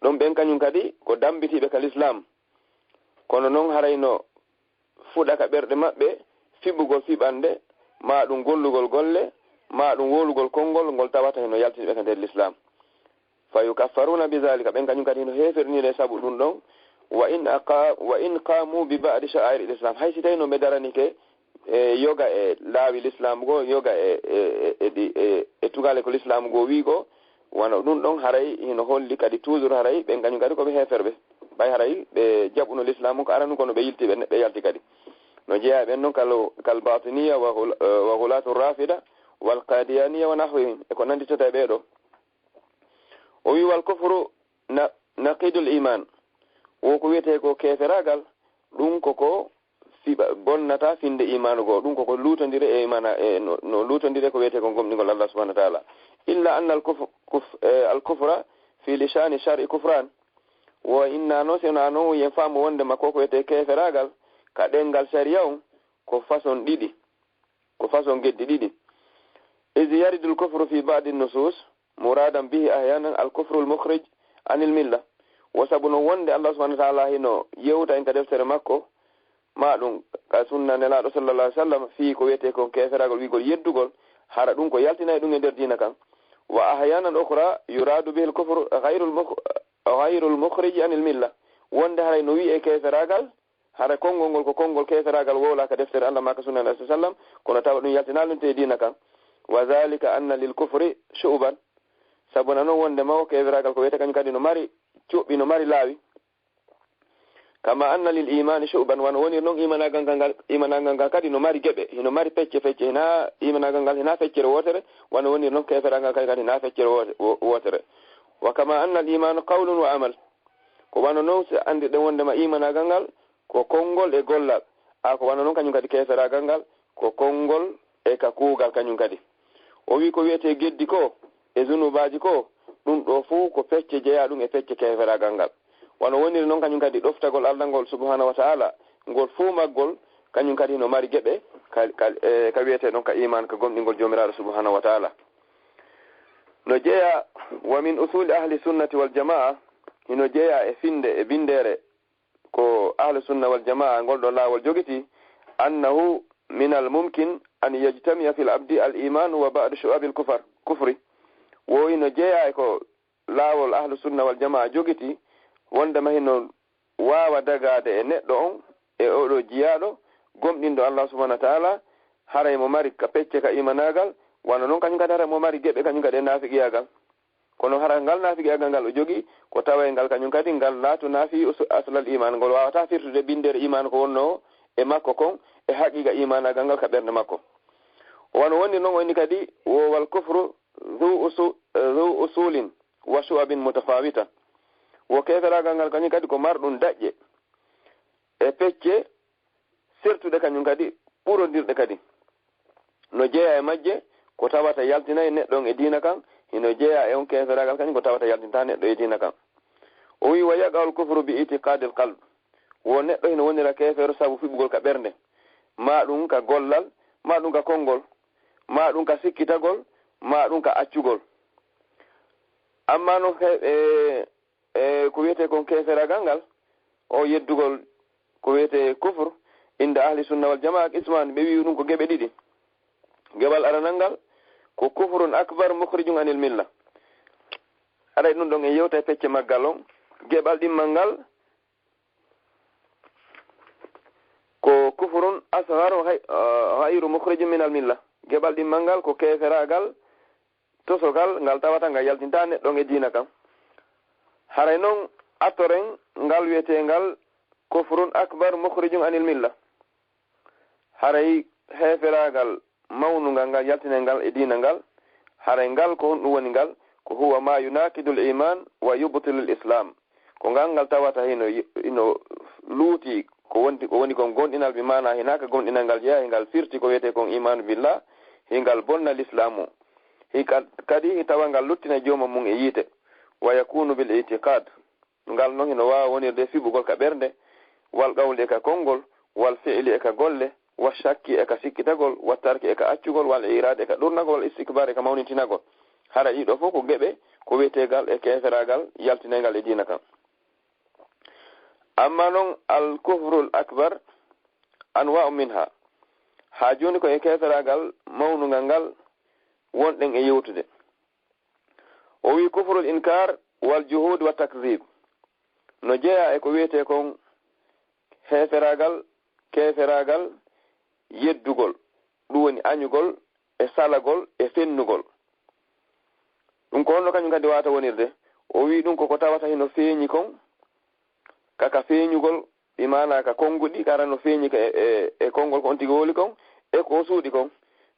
Ɗon ɓen kañum kadi ko dambitiiɓe ka Lislaam. Kono non haray no fuɗa ka ɓerɗe maɓɓe fiɓugol fiɓande, maa ɗum gollugol golle, maa ɗum wowlugol konngol ngol tawata hino yaltini ɓe ka nder Lislaam. Fa yukaffaruna bi zalika, ɓen kañum kadi hino heeferɗinire sabu ɗum ɗon. Wa in aqa-, wa in qamu bi ba'di sha'airil Islam. Hay si tawi no ɓe daranike e yoga e laawi Lislaam goo, yoga e, e, e, e ɗi, e, e tugale ko Lislaam goo wii goo, wano ɗum ɗon haray hino holli kadi toujours haray ɓen kañum kadi ko ɓe heeferɓe. Ɓay haray ɓe jaɓuno Lislaam ko aranu kono ɓe yilti ɓe, ɓe yalti kadi. No jeyaa ɓen non kal, kal batiniya wa hul-, wa hulatu rafida wal qadiyaniya wa nahwihim e ko nanditata e ɓee ɗoo. O wi, "Wal kufru na-, naqidul iman." Wo ko wiyetee ko keeferaagal, ɗum ko ko fiɓa, bonnata finde imaanu goo. Ɗum ko ko luutondire e imaana, e no, no luutondire ko wiyetee ko gomɗingol Allah subhanahu wa ta'ala. Illa anna al kuf-, kuf-, eh, al kufra fi lisani shar'i kufran. Wo inna noon, si wonaa noon, yen faamu wonde ma ko ko wiyetee keeferaagal ka ɗemngal sariya on, ko façon ɗiɗi. Ko façon geddi ɗiɗi. Iz yaridul kufru fi ba'di nusus, muradan bihi ahyanan al kufru al mukhrij anil milla. Wo sabu non wonde Allah subhanahu wa ta'ala hino yewta en ka deftere makko, ma ɗum ka sunna Nelaaɗo sallallahu alaihi wasallam, fii ko wiyetee kon keeferagol, wiigol yeddugol, hara ɗum ko yaltinay ɗum e nder diina kan. Wa ahyanan ukhra yuradu bihi al kufru ghayrul mukh-, ghayrul mukhrij anil milla. Wonde haray no wi'ee keeferagal, hara konngol ngol ko konngol keeferaagal wowlaaka deftere Allah maa ka sunna Nabi sallam, kono tawa ɗum yaltinaali ɗum to e diina kan. Wa dhalika anna lil kufri shu'ban. Sabu na noon wonde ma o keeferaagal ko wiyetee kañum kadi no mari cuɓɓi, no mari laawi. Kama anna lil imaani shu'ban, wano woniri noon imanaagal ngal, imanaagal ngal kadi no mari geɓe, hino mari pecce pecce, hina imanaagal ngal hina feccere wootere, wano woniri noon keeferaagal kadi, kadi hina feccere woote-, wo-, wootere. Wa kama anna al imaana qawlun wa amal. Ko wano noon si anndirɗen wonde ma imanaagal ngal ko konngol e gollal, a ko wano noon kañum kadi keeferaagal ngal ko konngol e ka kuugal kañum kadi. O wii ko wiyetee geddi ko e zunubaaji ko, ɗum ɗo fof ko pecce jeyaa ɗum e pecce keeferaagal ngal. Wano woniri noon kañum kadi ɗoftagol Allah ngol subhanahu wa ta'ala, ngol fof maggol, kañum kadi no mari geɓe ka, ka, e, ka wiyetee ɗon ka iman, ka gomɗingol Joomiraaɗo subhanahu wa ta'ala. No jeyaa, wa min usuli ahli sunnati wal jamaa, hino jeyaa e finde, e binndere ko ahlu sunna wal jamaa ngol ɗon laawol jogiti, annahu min al mumkin an yajtamia fil abdi al iman wa ba'du shu'abil kufar, kufri. Wo hino jeyaa e ko laawol ahlu sunna wal jamaa jogiti, wonde ma hino waawa dagaade e neɗɗo on, e oɗo jiyaaɗo, gomɗinɗo Allah subhanahu wa ta'ala, haray mo mari ka pecce ka imanaagal, wano noon kañum kadi haray mo mari geɓe kañum kadi e naafiqiyaagal. Kono hara ngal naafiqiyaagal ngal o jogii, ko taway ngal kañum kadi ngal laatu naafi usu-, aslal iman, ngol waawataa firtude binndere iman ko wonnoo e makko kon, e haqiqa imanaagal ngal ka ɓernde makko. Wano woni noon o inni kadi, wo wal kufru dhu usu-, dhu usulin wa shu'abin mutafawita. Wo keeferaagal ngal kañum kadi ko marɗum daƴƴe e pecce sertuɗe kañum kadi, ɓurondirɗe kadi. No jeyaa e majje ko tawata yaltinay neɗɗo on e diina kan, hino jeyaa e on keeferaagal kañum ko tawata yaltinta neɗɗo e diina kan. O wii, wa yaqa'ul kufru bi itiqadil qalb. Wo neɗɗo hino wonira keefeero sabu fiɓugol ka ɓernde, maa ɗum ka gollal, maa ɗum ka konngol, maa ɗum ka sikkitagol, maa ɗum ka accugol. Amma no he-, e, e ko wiyetee kon keeferaagal ngal, o yeddugol ko wiyetee kufur, inda ahli sunna wal jamaa, qismaani, ɓe wi'i ɗum ko geɓe ɗiɗi. Geɓal aranal ngal ko kufrun akbar mukhrijun anil milla. Haray ɗum ɗon en yewta e pecce maggal on. Geɓal ɗimmal ngal ko kufrun asghar hay-, ah, ghayru mukhrijun minal milla. Geɓal ɗimmal ngal ko keeferaagal tosogal ngal tawata ngal yaltinta neɗɗo on e diina kan. Haray non attoren ngal wiyeteengal kufrun akbar mukhrijun anil milla. Haray heeferaagal mawnungal ngal yaltinay ngal e diina ngal, haray ngal ko honɗum woni ngal? Ko huwa ma yunaqidul iman wa yubtilul islam. Ko ngal ngal tawata hino, hino luuti ko wonti, ko woni kon gomɗinal, bi maana hinaaka gomɗinal ngal jeyaa, hingal firti ko wiyetee kon imanu billah, hingal bonna lislaamu. Hika-, kadi hi tawa ngal luttina jooma mum e yiite. Wa yakunu bil itiqad. Ngal non hino waawa wonirde fiɓugol ka ɓernde, wal qawli e ka konngol, wal fi'li e ka golle, wa shakki e ka sikkitagol, wa tarki e ka accugol, wal irad e ka ɗurnagol, wal istikbar e ka mawnintinagol. Hara ɗiɗo fof ko geɓe ko wiyeteegal e keeferaagal yaltinayngal e diina kan. Amma non al kufrul akbar anwa'u minha. Haa jooni ko e keeferaagal mawnungal ngal wonɗen e yewtude. O wi kufrul inkar wal juhud wa takzib. No jeyaa e ko wiyetee kon heeferaagal, keeferaagal, yeddugol, ɗum woni añugol e salagol e fennugol. Ɗum ko honno kañum kadi waawata wonirde? O wi ɗum ko ko tawata hino feeñi kon, ka, ka feeñugol, bi maana ka konnguɗi, kara no feeñi ka e, e, e konngol ko on tigi wowli kon, e ko o suuɗi kon.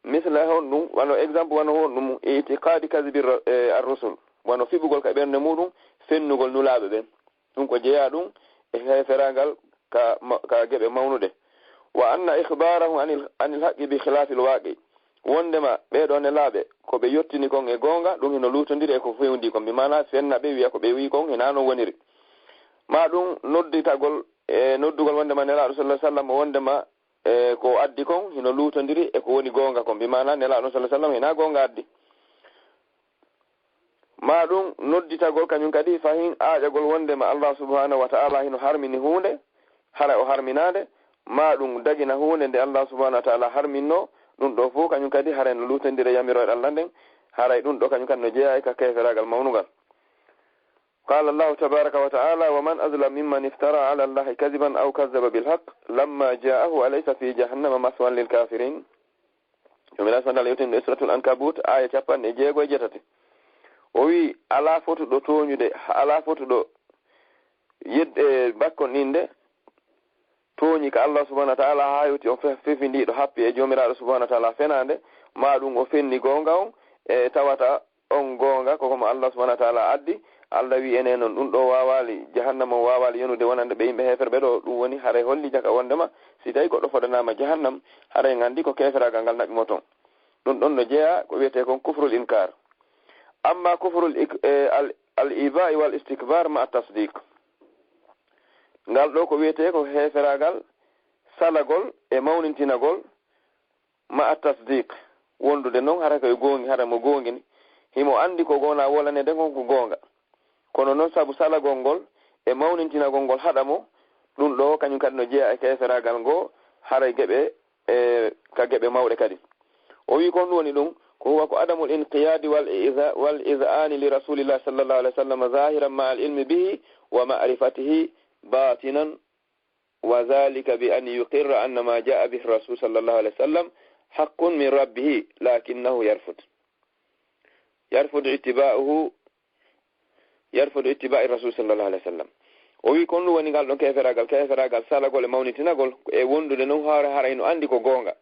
Misla honɗum, wano exemple, wano honɗum, itiqadi kazibi ru-, e, ar-rusul. Wano fiɓugol ka ɓernde muɗum, fennugol nulaaɓe ɓen. Ɗum ko jeyaa ɗum e heeferaagal ka ma-, ka geɓe mawnuɗe. Wa anna ikhbarahum anil, anil haqqi bi khilafil waqi. Wondema ɓee ɗoo nelaaɓe, ko ɓe yottini kon e goonga, ɗum hino luutondiri e ko fewndi kon. Bi maana fenna ɓe, wiya ko ɓe wi'i kon, hinaa non woniri. Maa ɗum nodditagol, e noddugol wondema Nelaaɗo sallallahu alaihi wasallam, wondema, e ko addi kon, hino luutondiri e ko woni goonga kon. Bi maana Nelaaɗo sallallahu alaihi wasallam hinaa goonga addi. Maa ɗum nodditagol kañum kadi fahin aaƴagol wondema Allah subhanahu wa ta'ala hino harmini huunde, hara o harminaande, maa ɗum dagina huunde nde Allah subhanahu wa ta'ala harminno, ɗum ɗoo fof kañum kadi haray no luutondiri e yamirooje Allah nden, haray ɗum ɗoo kañum kadi no jeyaa e ka keeferaagal mawnungal. قال الله تبارك وتعالى: ومن أظلم ممن افترى على الله كذبا أو كذب بالحق لما جاءه أليس في جهنم مثوى للكافرين. Joomiraaɗo subhaanahu wa ta'aala yewti e Suuratul Ankabuut, aaya capanɗe jeego e jeetati. O wi'i, alaa fotuɗo tooñude, alaa fotuɗo yedde bakkon innde, tooñi ka Allah subhaanahu wa ta'aala haa hewti on fe-, fefindiiɗo happi e Joomiraaɗo subhaanahu wa ta'aala fenaande, maa ɗum o fenni goonga on, e tawata on goonga, ko ko mo Allah subhaanahu wa ta'aala addi. Allah wi'i enen non, ɗum ɗo waawaali, jahannama on waawaali yonude wonande ɓe yimɓe heeferɓe ɗo, ɗum woni haray holli jaka wondema, si tawi goɗɗo fodanaama jahannam, haray nganndi ko keeferaagal ngal naɓi mo ton. Ɗum ɗon no jeyaa ko wiyetee kon kufrul inkaar. Amma kufrul ik-, e, al, al iba'i wal istikbar ma'a tasdiq. Ngal ɗo ko wiyetee ko heeferaagal, salagol e mawnintinagol ma'a tasdiq. Wondude non hara ko e goongi, hara mo goongini. Himo anndi ko gona wolanede kon ko goonga. Kono non sabu salagol ngol e mawnintinagol ngol haɗa mo, ɗum ɗo kañum kadi no jeyaa e keeferaagal ngo, haray geɓe, e ka geɓe mawɗe kadi. O wi'i ko honɗum woni ɗum, ko huwa ko adamul inqiyadi wal iza-, wal iz'ani li Rasulillahi sallallahu alaihi wasallam zahiran ma'al ilmi bihi wa ma'rifatihi batinan, wa zalika bi an yuqirra anna ma jaa bihi Rasul sallallahu alaihi wasallam haqqun min rabbihi, lakinnahu yarfud. Yarfud ittiba'uhu, yarfud ittiba'i Rasul sallallahu alaihi wasallam. O wi'i kon ɗum woni ngal ɗon keeferaagal, keeferaagal salagol e mawnitinagol, e wondude non haara hara hino anndi ko goonga.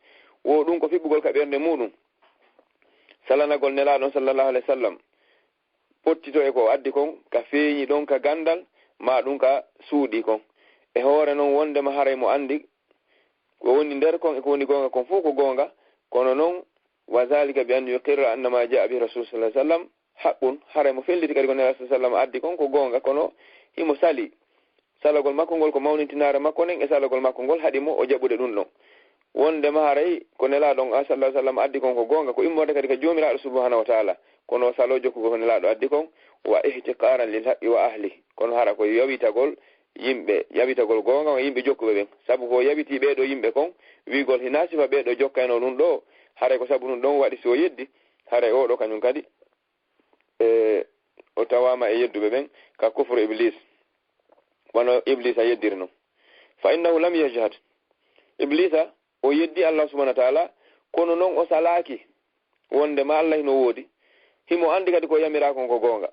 Wo ɗum ko fiɓɓugol ka ɓernde muɗum. Salanagol Nelaaɗo on sallallahu alaihi wasallam, pottito e ko o addi kon, ka feeñi ɗon ka gandal, maa ɗum ka suuɗi kon. E hoore non wondema haray mo anndi ko woni nder kon e ko woni goonga kon fof ko goonga, kono non, wa zalika bi an yuqirra anna ma jaa bihi Rasul sallallahu alaihi wasallam haqqun, haray mo felliti kadi ko Nelaaɗo sallallahu alaihi wasallam addi kon ko goonga, kono himo sali. Salagol makko ngol ko mawnintinaare makko nden e salagol makko ngol haɗi mo o jaɓude ɗum ɗon. Wondema haray ko Nelaaɗo on sallallahu alaihi wasallam addi kon ko goonga, ko immorde kadi ka Joomiraaɗo subhanahu wa ta'ala, kono o salo jokkugol ko Nelaaɗo addi kon, wa ihtiqaran lil haqqi wa ahlihi, kono hara ko yawitagol yimɓe, yawitagol goonga on e yimɓe jokkuɓe ɓen. Sabu ko yawiti ɓee ɗoo yimɓe kon, wi'ugol hinaa sifa ɓee ɗoo jokkayno ɗum ɗoo, haray ko sabu ɗum ɗon waɗi si o yeddi, haray oo ɗoo kañum kadi, e, o tawaama e yedduɓe ɓen ka kufru Iblis, wano Iblisa yeddiri non. Fa innahu lam yajhad. Iblisa, o yeddi Allah subhanahu wa ta'ala, kono non o salaaki wondema Allah hino woodi. Himo anndi kadi ko yamiraa kon ko goonga.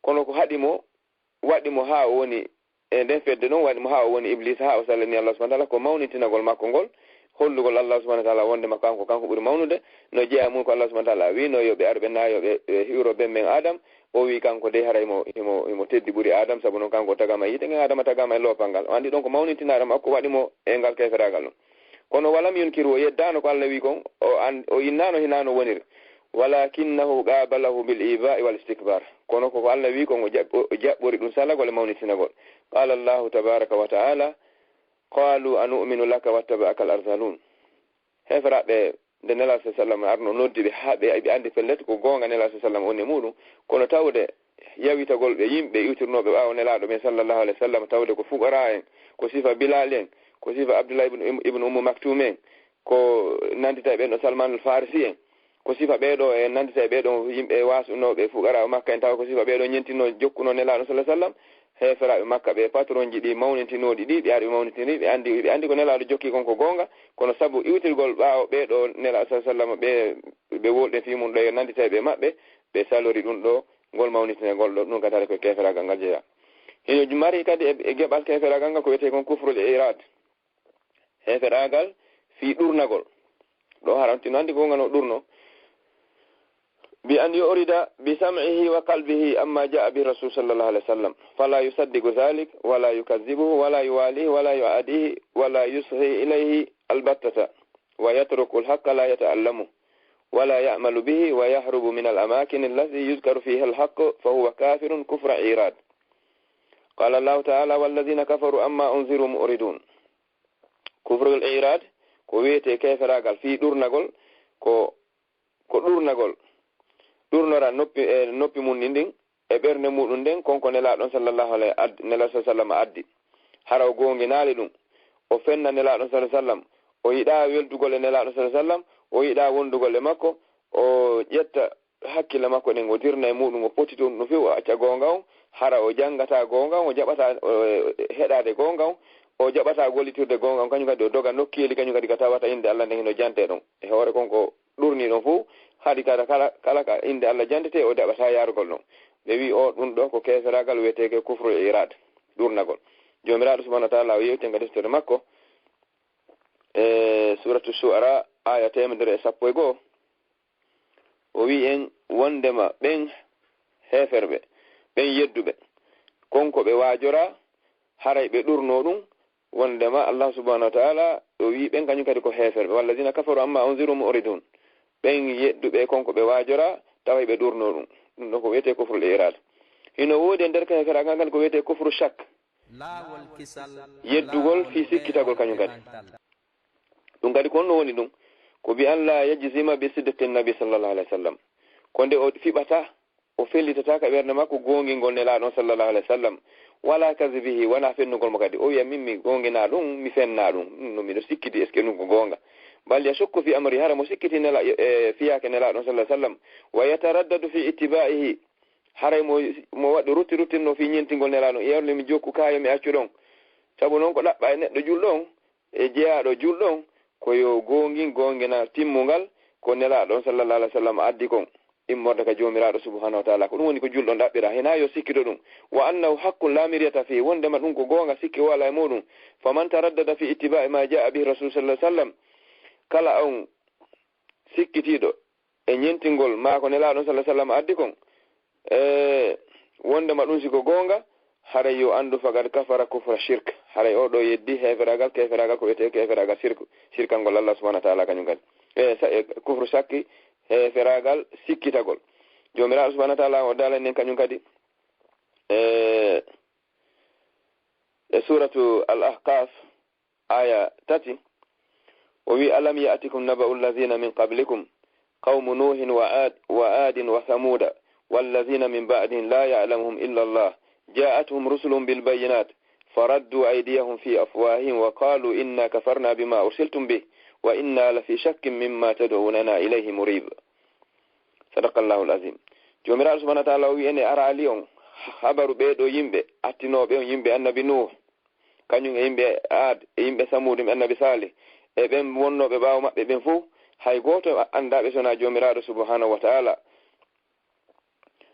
Kono ko haɗi mo, waɗi mo haa o woni e nden fedde non, waɗi mo haa o woni Iblisa, haa o salani Allah subhanahu wa ta'ala, ko mawnintinagol makko ngol, hollugol Allah subhanahu wa ta'ala wondema kanko, kanko ɓuri mawnude. No jeyaa mun ko Allah subhanahu wa ta'ala wi'no yo ɓe ar ɓe naayo ɓe, ɓe hiwro ben men Adam. O wi'i kanko dey haray mo, himo, himo teddi ɓuri Adam, sabu non kanko o tagaama e yiite ngen, Adama tagaama e loopal ngal. O anndi ɗon ko mawnintinaare makko waɗi mo e ngal keeferaagal ɗon. Kono walam yunkir, o yeddaano ko Allah wi'i kon, o an-, o innaano hinaa no woniri. Walakinnahu qabalahu bil iba'i wal istikbar. Kono ko, ko Allah wi'i kon, o jaɓ-, o jaɓɓori ɗum salagol e mawnitinagol. Qala Allahu tabaraka wa ta'ala, qalu anu'minu laka wattaba'aka al arzalun. Heeferaaɓe, nde Nelaaɗo sallallahu alaihi wasallam arno noddi ɓe, haa ɓe, ɓe anndi pellet ko goonga Nelaaɗo sallallahu alaihi wasallam on e muɗum, kono tawde yawitagol ɓe yimɓe iwtirnooɓe ɓaawo Nelaaɗo ɓen sallallahu alaihi wasallam, tawde ko fuqara en, ko sifa Bilal en, ko sifa Abdullah ibn, ibn Ummu Maktum en, ko nandita e ɓen ɗo Salman al Farisi en, ko sifa ɓee ɗo e nandita e ɓee ɗo yimɓe wasunooɓe fuqara o Makka en, tawa ko sifa ɓee ɗo ñentinno jokkuno Nelaaɗo sallallahu alaihi wasallam. Heeferaaɓe Makka ɓe, patronji ɗi mawnintinooɗi ɗi, ɓe ari ɓe mawnitini, ɓe anndi, ɓe anndi ko Nelaaɗo jokki kon ko goonga, kono sabu iwtirgol ɓaawo ɓee ɗo Nelaaɗo sallallahu alaihi wasallam ɓe, ɓe wolɗen fii mun ɗo e nandita e ɓe maɓɓe, ɓe salori ɗum ɗo, ngol mawnitinagol ɗo, ɗum kadi haray ko e keeferaagal ngal jeyaa. Hino mari kadi e, e geɓal keeferaagal ngal ko wiyetee kon kufrul irad. Heeferaagal fii ɗurnagol. Ɗo haray on tino anndi ko ngal no ɗurno. Bi an yu'rida bi sam'ihi wa qalbihi amma ja'a bihi Rasul sallallahu alaihi wasallam. Fala yusaddiqu dhalik, wala yukazzibuhu, wala yuwalihi, wala yu'adihi, wala yusghi ilayhi albattata. Wa yatruku al-haqqa la yata'allamu. Wala ya'malu bihi, wa yahrubu min al-amakin allati yudhkaru fiha al-haqq, fa huwa kafirun kufra irad. Qala Allahu ta'ala, walladhina kafaru amma unziru mu'ridun. Kufrul irad, ko wiyetee keeferaagal fii ɗurnagol, ko, ko ɗurnagol. Ɗurnora noppi, e noppi mun ɗin, ɗin, e ɓernde muɗum nden, kon ko Nelaaɗo on sallallahu alaihi ad-, Nelaaɗo sallallahu alaihi wasallam addi. Hara o goonginaali ɗum. O fenna Nelaaɗo on sallallahu alaihi wasallam. O yiɗaa weldugol e Nelaaɗo sallallahu alaihi wasallam. O yiɗaa wondugol e makko. O ƴetta hakkille makko ɗen, o dirna e muɗum, o pottito ɗum few, o acca goonga on, hara o janngataa goonga on, o jaɓataa, o, heɗaade goonga on, o jaɓataa gollitirde goonga on, kañum kadi o doga nokkeeli, kañum kadi ka tawata innde Allah nden hino jantee ɗon. E hoore kon ko ɗurnii ɗon fow, haɗi kala, kala, kala ka innde Allah jantetee, o jaɓataa yaarugol ɗon. Ɓe wi'i o ɗum ɗo ko keeferaagal wi'eteeke kufrul iraad, ɗurnagol. Joomiraaɗo subhaanahu wa ta'aala o yewti en ka deftere makko, e Suuratu Shu'araa, aaya teemedere e sappo e go'o. O wi'i en wonndema ɓen heeferɓe, ɓen yedduɓe, kon ko ɓe waajoraa, haray ɓe ɗurnoo ɗum, wonndema Allah subhaanahu wa ta'aala o wi'i ɓen kañum kadi ko heeferɓe. Wallazina kafaru amma unziru mu'ridun. Ɓen yedduɓe kon ko ɓe waajoraa, tawa ɓe ɗurnoo ɗum. Ɗum ɗo ko wi'etee kufrul iraad. Hino woodi e nder keeferaagal ngal ko wi'etee kufru shak. Laawol kisal, yeddugol laawol fii sikkitagol kañum kadi. Ɗum kadi ko honno woni ɗum? Ko bi an la yajzima bi sidqi nabi sallallahu alaihi wasallam. Ko nde o fiɓata, o fellitata ka ɓernde makko goongingol Nelaaɗo on sallallahu alaihi wasallam. Wala kazibihi, wona fennugol mo kadi. O wi'a, "Min mi goonginaa ɗum, mi fennaa ɗum. Ɗum no miɗo sikkiti, est-ce que ɗum ko goonga?" Bal yashukku fi amri, hara mo sikkiti Nela-, e, fiyaake Nelaaɗo on sallallahu alaihi wasallam. Wa yataraddadu fi ittiba'ihi, haray mo, mo waɗi rutti ruttinno fii ñentingol Nelaaɗo on, yerle mi jokku kaa yo mi accu ɗon. Sabu non ko ɗaɓɓa e neɗɗo julɗo on, e jeyaaɗo julɗo on, ko yo goongin goongina timmungal ko Nelaaɗo on sallallahu alaihi wasallam addi kon, immorde ka Joomiraaɗo subhaanahu wa ta'aala. Ko ɗum woni ko julɗo on ɗaɓɓira, hinaa yo sikkito ɗum. Wa annahu haqqun laa miryata fii, wondema ɗum ko goonga, sikke walaa e muuɗum. Faman taraddada fi ittiba'i ma jaa bihi rasul sallallahu alaihi wasallam, kala on sikkitiiɗo e ñentingol maa ko Nelaaɗo on sallallahu alaihi wasallam addi kon, e wondema ɗum si ko goonga, haray yo anndu faqad kafara kufra shirk. Haray o ɗo yeddi heeferaagal, keeferaagal ko wi'etee keeferaagal shirk, shirkangol Allah subhaanahu wa ta'aala kañum kadi. E sa-, e kufru shakki, heeferaagal sikkitagol. Joomiraaɗo subhaanahu wa ta'aala o daalani en kañum kadi e, e suuratu Al-Ahqaf, aaya tati, o wi'i, "Alam ya'tikum naba'u allazina min qablikum, qawmu Nuhin wa Ad, wa Adin wa Thamuda, wallazina min ba'dihim la ya'lamuhum illa Allah, ja'athum rusulun bil bayyinat, faraddu aydiyahum fi afwahihim wa qalu inna kafarna bima ursiltum bih, wa inna la fi shakkin mimma tad'unana ilayhi murib." Sadaqallahul azim. Joomiraaɗo subhaanahu wa ta'aala o wi'i en, e araali on habaru ɓee ɗoo yimɓe attinooɓe on, yimɓe annabi Nuh, kañum e yimɓe Aad, e yimɓe Samuud, yimɓe annabi Saalih, e ɓen wonnooɓe ɓaawo maɓɓe ɓen fow, hay gooto anndaa ɓe so wonaa Joomiraaɗo subhaanahu wa ta'aala.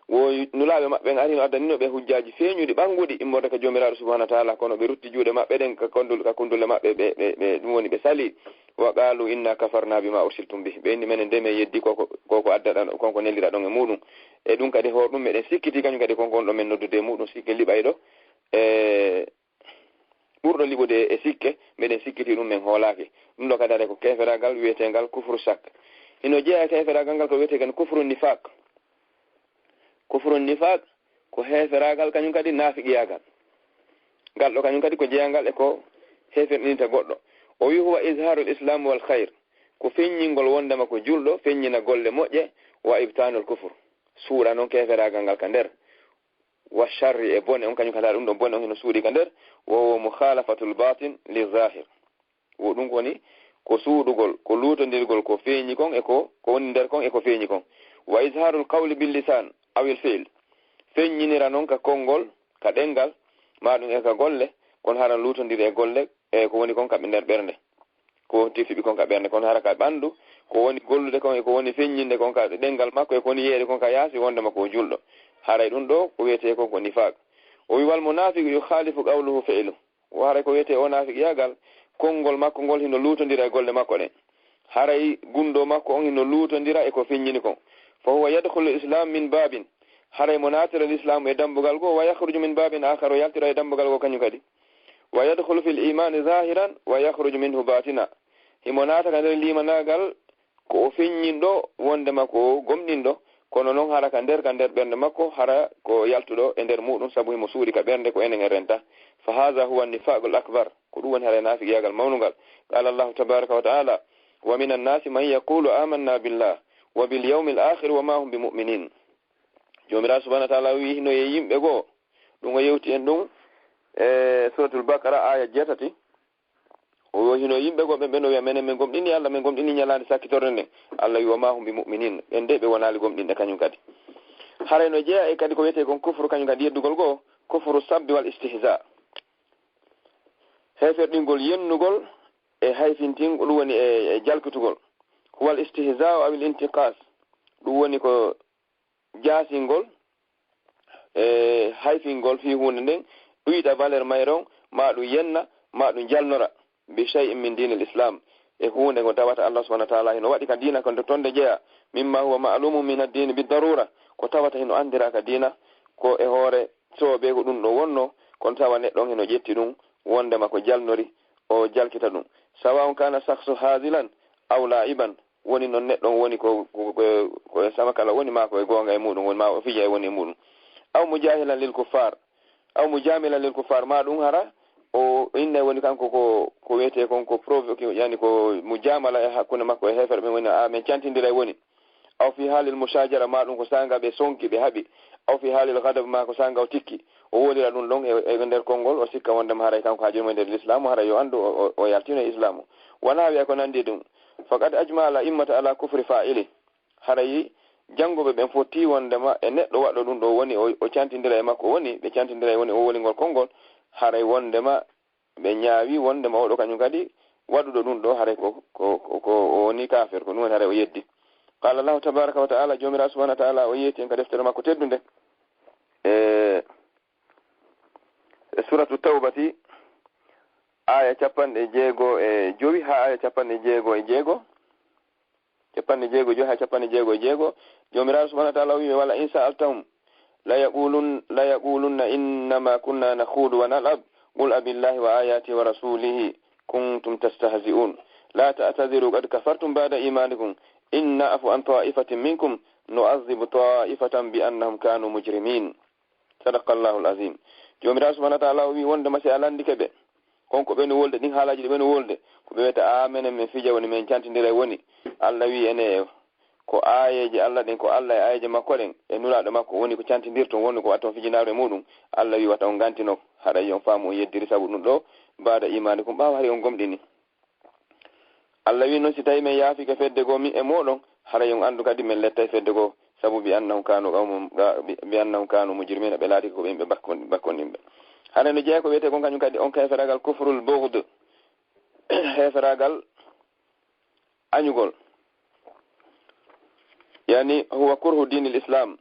Wo nulaaɓe maɓɓe ɓen ari no addanino ɓe hujjaaji feeñuɗi ɓannguɗi immorde ka Joomiraaɗo subhaanahu wa ta'aala, kono ɓe rutti juuɗe maɓɓe ɗen ka kondul-, ka kundulle maɓɓe, ɓe, ɓe, ɓe, ɗum woni ɓe salii. Wa qaalu inna kafarna bima ursiltum bih. Ɓe inni menen de men yeddi ko, ko, ko, ko addaɗon, kon ko neliraɗon e muuɗum. E ɗum kadi hoore ɗum meɗen sikkiti kañum kadi kon ko wonɗon men noddude e muuɗum sikke liɓayɗo. E ɓurɗo liɓude e sikke, meɗen sikkiti ɗum, men hoolaaki. Ɗum ɗo kadi haray ko keeferaagal wi'eteengal kufru shak. Hino jeyaa e keeferaagal ngal ko wi'etee kan kufru nifaq. Kufru nifaq ko heeferaagal kañum kadi naafiqiyaagal. Ngal ɗo kañum kadi ko jeyangal e ko heeferɗinta goɗɗo. O wi'i huwa izharul islam wal khayr. Ko feññingol wondema ko julɗo, feññina golle moƴƴe, wa ibtanul kufr. Suuɗa non keeferaagal ngal ka nder. Wa sharri e bone on, kañum kadi ɗum ɗon bone on hino suuɗi ka nder, wo, wo mukhalafatul batin li zahir. Wo ɗum woni ko suuɗugol, ko luutondirgol ko feeñi kon e ko, ko woni nder kon e ko feeñi kon. Wa izharul qawli bil lisan awil fi'l. Feññinira non ka konngol, ka ɗemngal, maa ɗum e ka golle, kono hara luutondiri e golle, e ko woni kon ka nder ɓernde. Ko wonti fiɓi kon ka ɓernde, kono hara ka ɓanndu, ko woni gollude kon e ko woni feññinde kon ka ɗemngal makko e ko woni yeeyde kon ka yaasi, wondema ko o julɗo. Haray ɗum ɗo ko wi'etee kon ko nifaq. O wi, "Wal munafiqu yukhalifu qawluhu fi'luhu." O haray ko wi'etee o naafiqiyaagal, konngol makko ngol hino luutondira e golle makko ɗen. Haray gunndoo makko on hino luutondira e ko feññini kon. Fa huwa yadkhulu islam min babin. Haray mo naatira lislaamu e dambugal goo, wa yakhruju min babin akhar, o yaltira e dambugal goo kañum kadi. Wa yadkhulu fil imani zahiran wa yakhruju minhu batina. Himo naata ka nder liimanaagal ko o feññinɗo wondema ko o gomɗinɗo, kono non hara ka nder, ka nder ɓernde makko, hara ko yaltuɗo e nder muɗum, sabu himo suuɗi ka ɓernde ko enen en renta. Fa hadha huwa nifaqul akbar. Ko ɗum woni haray naafiqiyaagal mawnungal. Qala Allahu tabaraka wa ta'ala, "Wa minan nasi man yaqulu amanna billah wa bil yawmil akhir wa ma hum bi mu'minin." Joomiraaɗo subhanahu wa ta'ala wi'i hino e yimɓe goo, ɗum o yewti en ɗum e Suratul Baqara, aya jeetati. O wi'i hino yimɓe goo ɓen, ɓen o wi'a, "Menen men gomɗini Allah, men gomɗini ñalaande sakkitorde nden." Allah wi'i, "Wa ma hum bi mu'minin." Ɓen de ɓe wonaali gomɗinɓe kañum kadi. Haray no jeyaa e kadi ko wiyetee kon kufru, kañum kadi yeddugol goo, kufru sabbi wal istihza. Heeferɗingol yennugol e hayfintingol, ɗum woni e, e jalkitugol. Huwal istihza aw al intiqas, ɗum woni ko jaasingol e hayfingol fii huunde nden, ɗuyɗa valeur mayre on, maa ɗum yenna, maa ɗum jalnora, bi shay'in min diinil islam, e huunde ngo tawata Allah subhanahu wa ta'ala hino waɗi ka diina kon, to tonde jeyaa, mimma huwa ma'lumun min ad-din bi darura, ko tawata hino andiraa ka diina, ko e hoore soobee ko ɗum ɗo wonno, kono tawa neɗɗo on hino ƴetti ɗum, wondema ko jalnori, o jalkita ɗum. Sawa'un kana shakhsu hazilan aw la'iban, woni non neɗɗo on woni ko, ko, ko, ko e sama kala woni, maa ko e goonga e muɗum woni, maa o fija e woni e muɗum. Aw mujahilan lil kuffar, aw mujamilan lil kuffar, maa ɗum hara o inna e woni kanko ko, ko wiyetee kon ko provoqué, yani ko mujamala e hakkunde makko e heeferɓe ɓen, woni a men cantindira e woni. Aw fi halil mushajara, maa ɗum ko sanga ɓe sonki, ɓe haɓi. Aw fi halil ghadab, maa ko sanga o tikki, o wolira ɗum ɗon e, e nder konngol, o sikka wondema haray kanko haaju mo e nder lislaamu, haray yo anndu o, o, o yaltino e islaamu. Wa nahwi e ko nanndi ɗum. Faqad ajma al a'immata ala kufri fa'ili. Haray jannguɓe ɓen fotti wondema e neɗɗo waɗɗo ɗum ɗo woni, o, o cantindira e makko woni, ɓe cantindira e woni o wolingol konngol, haray wondema ɓe ñaawi wondema oɗo kañum kadi waɗuɗo ɗum ɗo haray ko, ko, ko, ko o woni kaafir, ko ɗum woni haray o yeddi. Qala Allahu tabaraka wa ta'ala, Joomiraaɗo subhanahu wa ta'ala o yeeti en ka deftere makko teddunde. E, e Suratu Tawbati, aya capanɗe jeego e jowi haa aya capanɗe jeego e jeego. Capanɗe jeego e jowi haa capanɗe jeego e jeego. Joomiraaɗo subhanahu wa ta'ala o wi'i ɓe, "Wala in sa'altahum la yaqulun-, la yaqulunna innama kunna nakhudu wa nal'ab, qul abillahi wa ayatihi wa rasulihi kuntum tastahzi'un. La ta'tadhiru qad kafartum ba'da imanikum, in na'fu an ta'ifatin minkum nu'adhib ta'ifatan bi annahum kanu mujrimin." Sadaqallahul azim. Joomiraaɗo subhanahu wa ta'ala o wi'i wondema si a landike ɓe, kon ko ɓe no wolde, ɗin haalaaji ɗi ɓe no wolde, ko ɓe wiyata, "A menen men fija woni men cantindira e woni." Allah wi'i ene ko aayeeje Allah ɗen, ko Allah e aayeeje makko ɗen, e nulaaɗo makko woni ko cantindirton, woni ko watton fijinaaru e muɗum. Allah wi'i wata on ngantino, haray on faamu on yeddiri sabu ɗum ɗo, ba'da imanikum, ɓaawo hari on gomɗini. Allah wi'i non, si tawi men yaafike fedde goo min e mooɗon, haray on anndu kadi men lettay fedde goo, sabu bi annahum kanu qawmun, ga-, bi, bi annahum kanu mujrimina, ɓe laatike ko ɓe yimɓe bakkon-, bakkondinɓe. Haray no jeyaa ko wiyetee kon kañum kadi on heeferagal kufrul bughd, heeferagal añugol. Yani huwa kurhu dinil islam,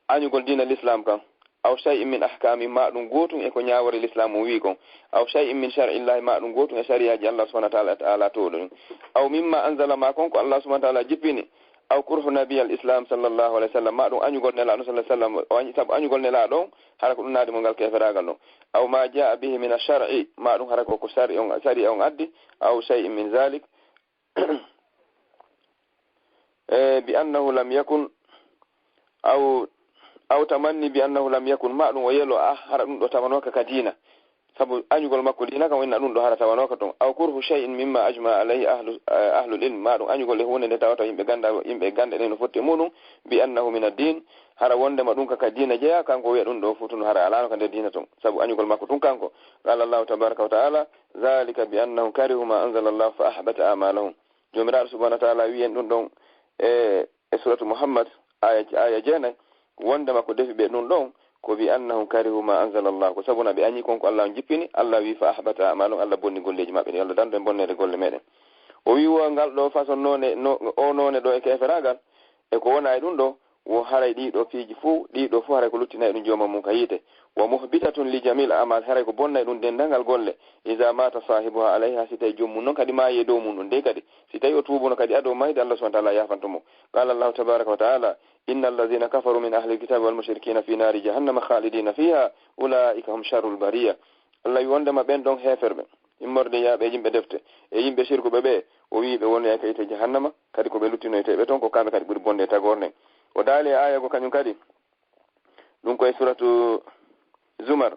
añugol diina l'islam kan. Aw shay'in min ahkami, ma ɗum gootun e ko ñaawore l'islam o wi'i kon. Aw shay'in min shar'illahi, ma ɗum gootun e shariyaaji Allah subhanahu wa ta'ala, ta'ala towɗo ɗum. Aw mimma anzala, ma kon ko Allah subhanahu wa ta'ala jippini. Aw kurhu nabiyal islam sallallahu alaihi wasallam, ma ɗum añugol nelaaɗo sallallahu alaihi wasallam, o añi-, sabu añugol nelaaɗo on, hara ko ɗum naadi mo ngal keferaagal ɗon. Aw ma jaa bihi min ash-shar'i, ma ɗum hara ko, ko sari on, sariya on addi. Aw shay'in min zalik, e, bi annahu lam yakun, aw, aw tamanni bi annahu lam yakun, ma ɗum o yelo, ah, hara ɗum ɗo tawanooka ka diina. Sabu añugol makko diina kan, o inna ɗum ɗo hara tawanooka ton. Aw kurhu shay'in mimma ajma alayhi ahlu, eh, ahlul ilm, ma ɗum añugol e huunde nde tawata yimɓe ganda, yimɓe gande ɗen no fotti e muɗum, bi annahu min ad-din, hara wondema ɗum ka, ka diina jeyaa, kanko o wi'a ɗum ɗo fow tun hara alaano ka nder diina ton. Sabu añugol makko tun kanko. Qala Allahu tabaraka wa ta'ala, "Dhalika bi annahum karihu ma anzala Allah fa ahbata a'malahum." Joomiraaɗo subhanahu wa ta'ala wi'i en ɗum ɗon e, e suratu Muhammad, aya, aya jeenay, wondema ko defi ɓe ɗum ɗon, ko bi annahum karihu ma anzala Allah, ko sabu na ɓe añi kon ko Allah on jippini. Allah wi'i, "Fa ahbata a'malahum," Allah bonni golleeji maɓɓe ɗin, Allah dandu en bonneede golle meɗen. O wi'i wo ngal ɗo façon noone, no, o noone ɗo e keferaagal, e ko wona e ɗum ɗo, wo haray ɗii ɗo piiji fow, ɗii ɗo fow haray ko luttinay ɗum jooma mum ka yiite. Wa muhbitatun li jamil a'mal, haray ko bonnay ɗum denndangal golle. Iza mata sahibuha alayha, si tawi joom mum non kadi maayi e dow mum ɗum dey kadi. Si tawi o tuubuno kadi ado mayde, Allah subhanahu wa ta'ala yaafanto mo. Qala Allahu tabaraka wa ta'ala, "Innal ladhina kafaru min ahlil kitabi wal mushrikina fi nari jahannama khalidina fiha, ulaika hum sharrul bariya." Allah wi wondema ɓen ɗon heeferɓe, immorde yaaɓe yimɓe defte, e yimɓe shirkuɓe ɓe, o wi ɓe wonoyay ka yiite jahannama, kadi ko ɓe luttinoyteeɓe ton, ko kamɓe kadi ɓuri bonde e tagoore nden. O daali e aya go kañum kadi, ɗum ko e suratu Zumar,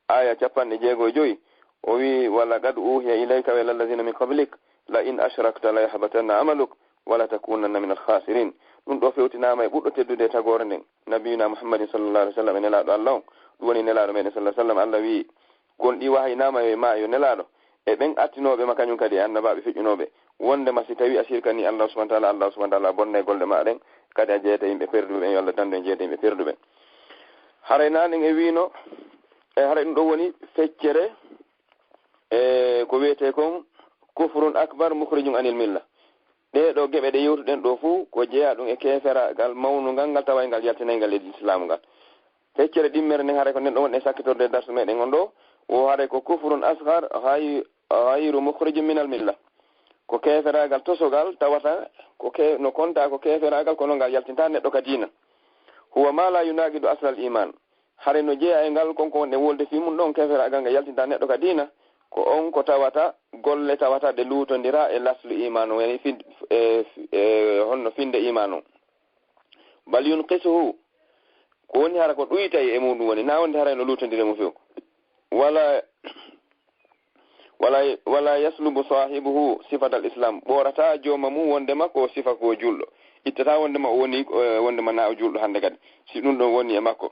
aya capanɗe jeego e joyi. O wi, "Wa laqad uhiya ilayka wa ila alladhina min qablik, la in ashrakta la yahbatanna amaluk, wa la takunanna min al-khasirin." Ɗum ɗo fewtinaama e ɓurɗo teddude e tagoore nden, Nabiyuna Muhammadin sallallahu alaihi wasallam, e nelaaɗo Allah on. Ɗum woni nelaaɗo meɗen sallallahu alaihi wasallam. Allah wi, "Gonɗi wahaynaama e ma, yo nelaaɗo, e ɓen attinooɓe ma kañum kadi e annabaaɓe feƴƴunooɓe, Wonde ma si tawi a sirkani Allah subhanahu wa ta'ala, Allah subhanahu wa ta'ala bonnay golle ma ɗen, kadi a jeeyata yimɓe perduɓe ɓen, yo Allah dandu en jeeyde yimɓe perduɓe. Haray nanen e wino, e haray ɗum ɗo woni feccere, e ko wiyete kon kufrun akbar mukhrijun anil milla. Ɗee ɗo geɓe ɗe yewtuɗen ɗo fuu ko jeyaa ɗum e keferaagal mawnungal ngal taway ngal yaltinay ngal e lislaamu ngal. Feccere ɗimmere nden haray ko nden ɗo woni e sakkitorde darsu meɗen on ɗo, wo haray ko kufrun asghar ghay-, ghayru mukhrijin minal milla. Ko keferaagal tosogal tawata ko ke-, no konta ko keferaagal kono ngal yaltinta neɗɗo ka diina. Huwa ma la yunaqidu aslal iman. Haray no jeyaa e ngal kon ko wonɗen wolde fii mun ɗon, keferaagal ngal yaltinta neɗɗo ka diina, ko on ko tawata golle tawata ɗe luutondira e laslu iman o, yani fin-, e, e honno finde iman o. Bal yunqisuhu, ko woni hara ko ɗuytay e muɗum woni, na wonde haray no luutondire mo few. Wala, wala, wala yaslubu sahibuhu sifatal islam, ɓoorata jooma mum wonde makko o sifa ko julɗo. Ittata wonde ma o woni, eh, wonde ma na o julɗo hande kadi. Si ɗum ɗon woni e makko.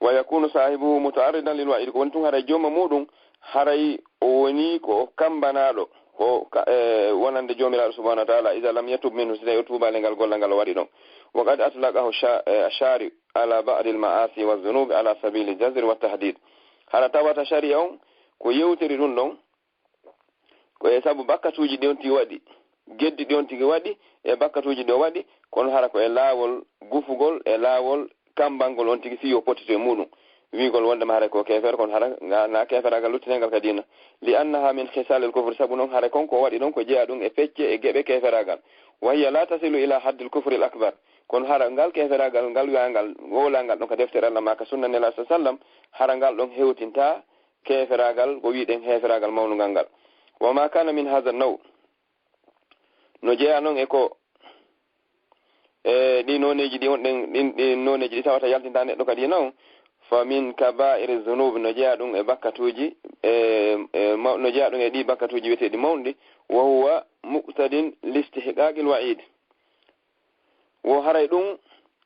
Wa yakunu sahibuhu muta'arridan lil wa'id, ko woni tun haray jooma muɗum, haray o woni ko o kambanaaɗo, ko ka, eh, wonande Joomiraaɗo subhanahu wa ta'ala, iza lam yatub minhu, si tawi o tuubaali ngal gollal ngal o waɗi ɗon. Wa qad atlaqahu sha-, eh, shari ala ba'dil ma'asi wa dhunub ala sabili jazr wa tahdid. Hara tawata shari'a on ko yewtiri ɗum ɗon, ko e sabu bakkatuuji ɗi on tigi waɗi, geddi ɗi on tigi waɗi, e bakkatuuji ɗi o waɗi, kono hara ko e laawol gufugol, e laawol kambangol on tigi fii o potito e muɗum. Wiigol wondema hara ko keefeero, kono hara nga-, na keeferaagal luttinengal ka diina. Li annaha min khisalil kufri, sabu non hara kon ko o waɗi ɗon ko jeyaa ɗum e pecce e geɓe keeferaagal. Wa hiya la tasilu ila haddil kufril akbar. Kono hara ngal keeferaagal, ngal wi'angal, wowlangal ɗon ka deftere Allah maa ka sunna Nelaaɗo sallam, hara ngal ɗon hewtinta keeferaagal, ko wi'ɗen heeferaagal mawnungal ngal. Wa ma kana min hadha naw. No jeyaa non e ko, e ɗi nooneeji ɗi wonɗen, ɗin, ɗi nooneeji ɗi tawata yaltinta neɗɗo kadi non, fa min kaba'iri dhunub, no jeyaa ɗum e bakkatuuji, e, e maw-, no jeyaa ɗum e ɗi bakkatuuji wi'eteeɗi mawɗi, wa huwa muqtadin listihqaqil wa'id. Wo haray ɗum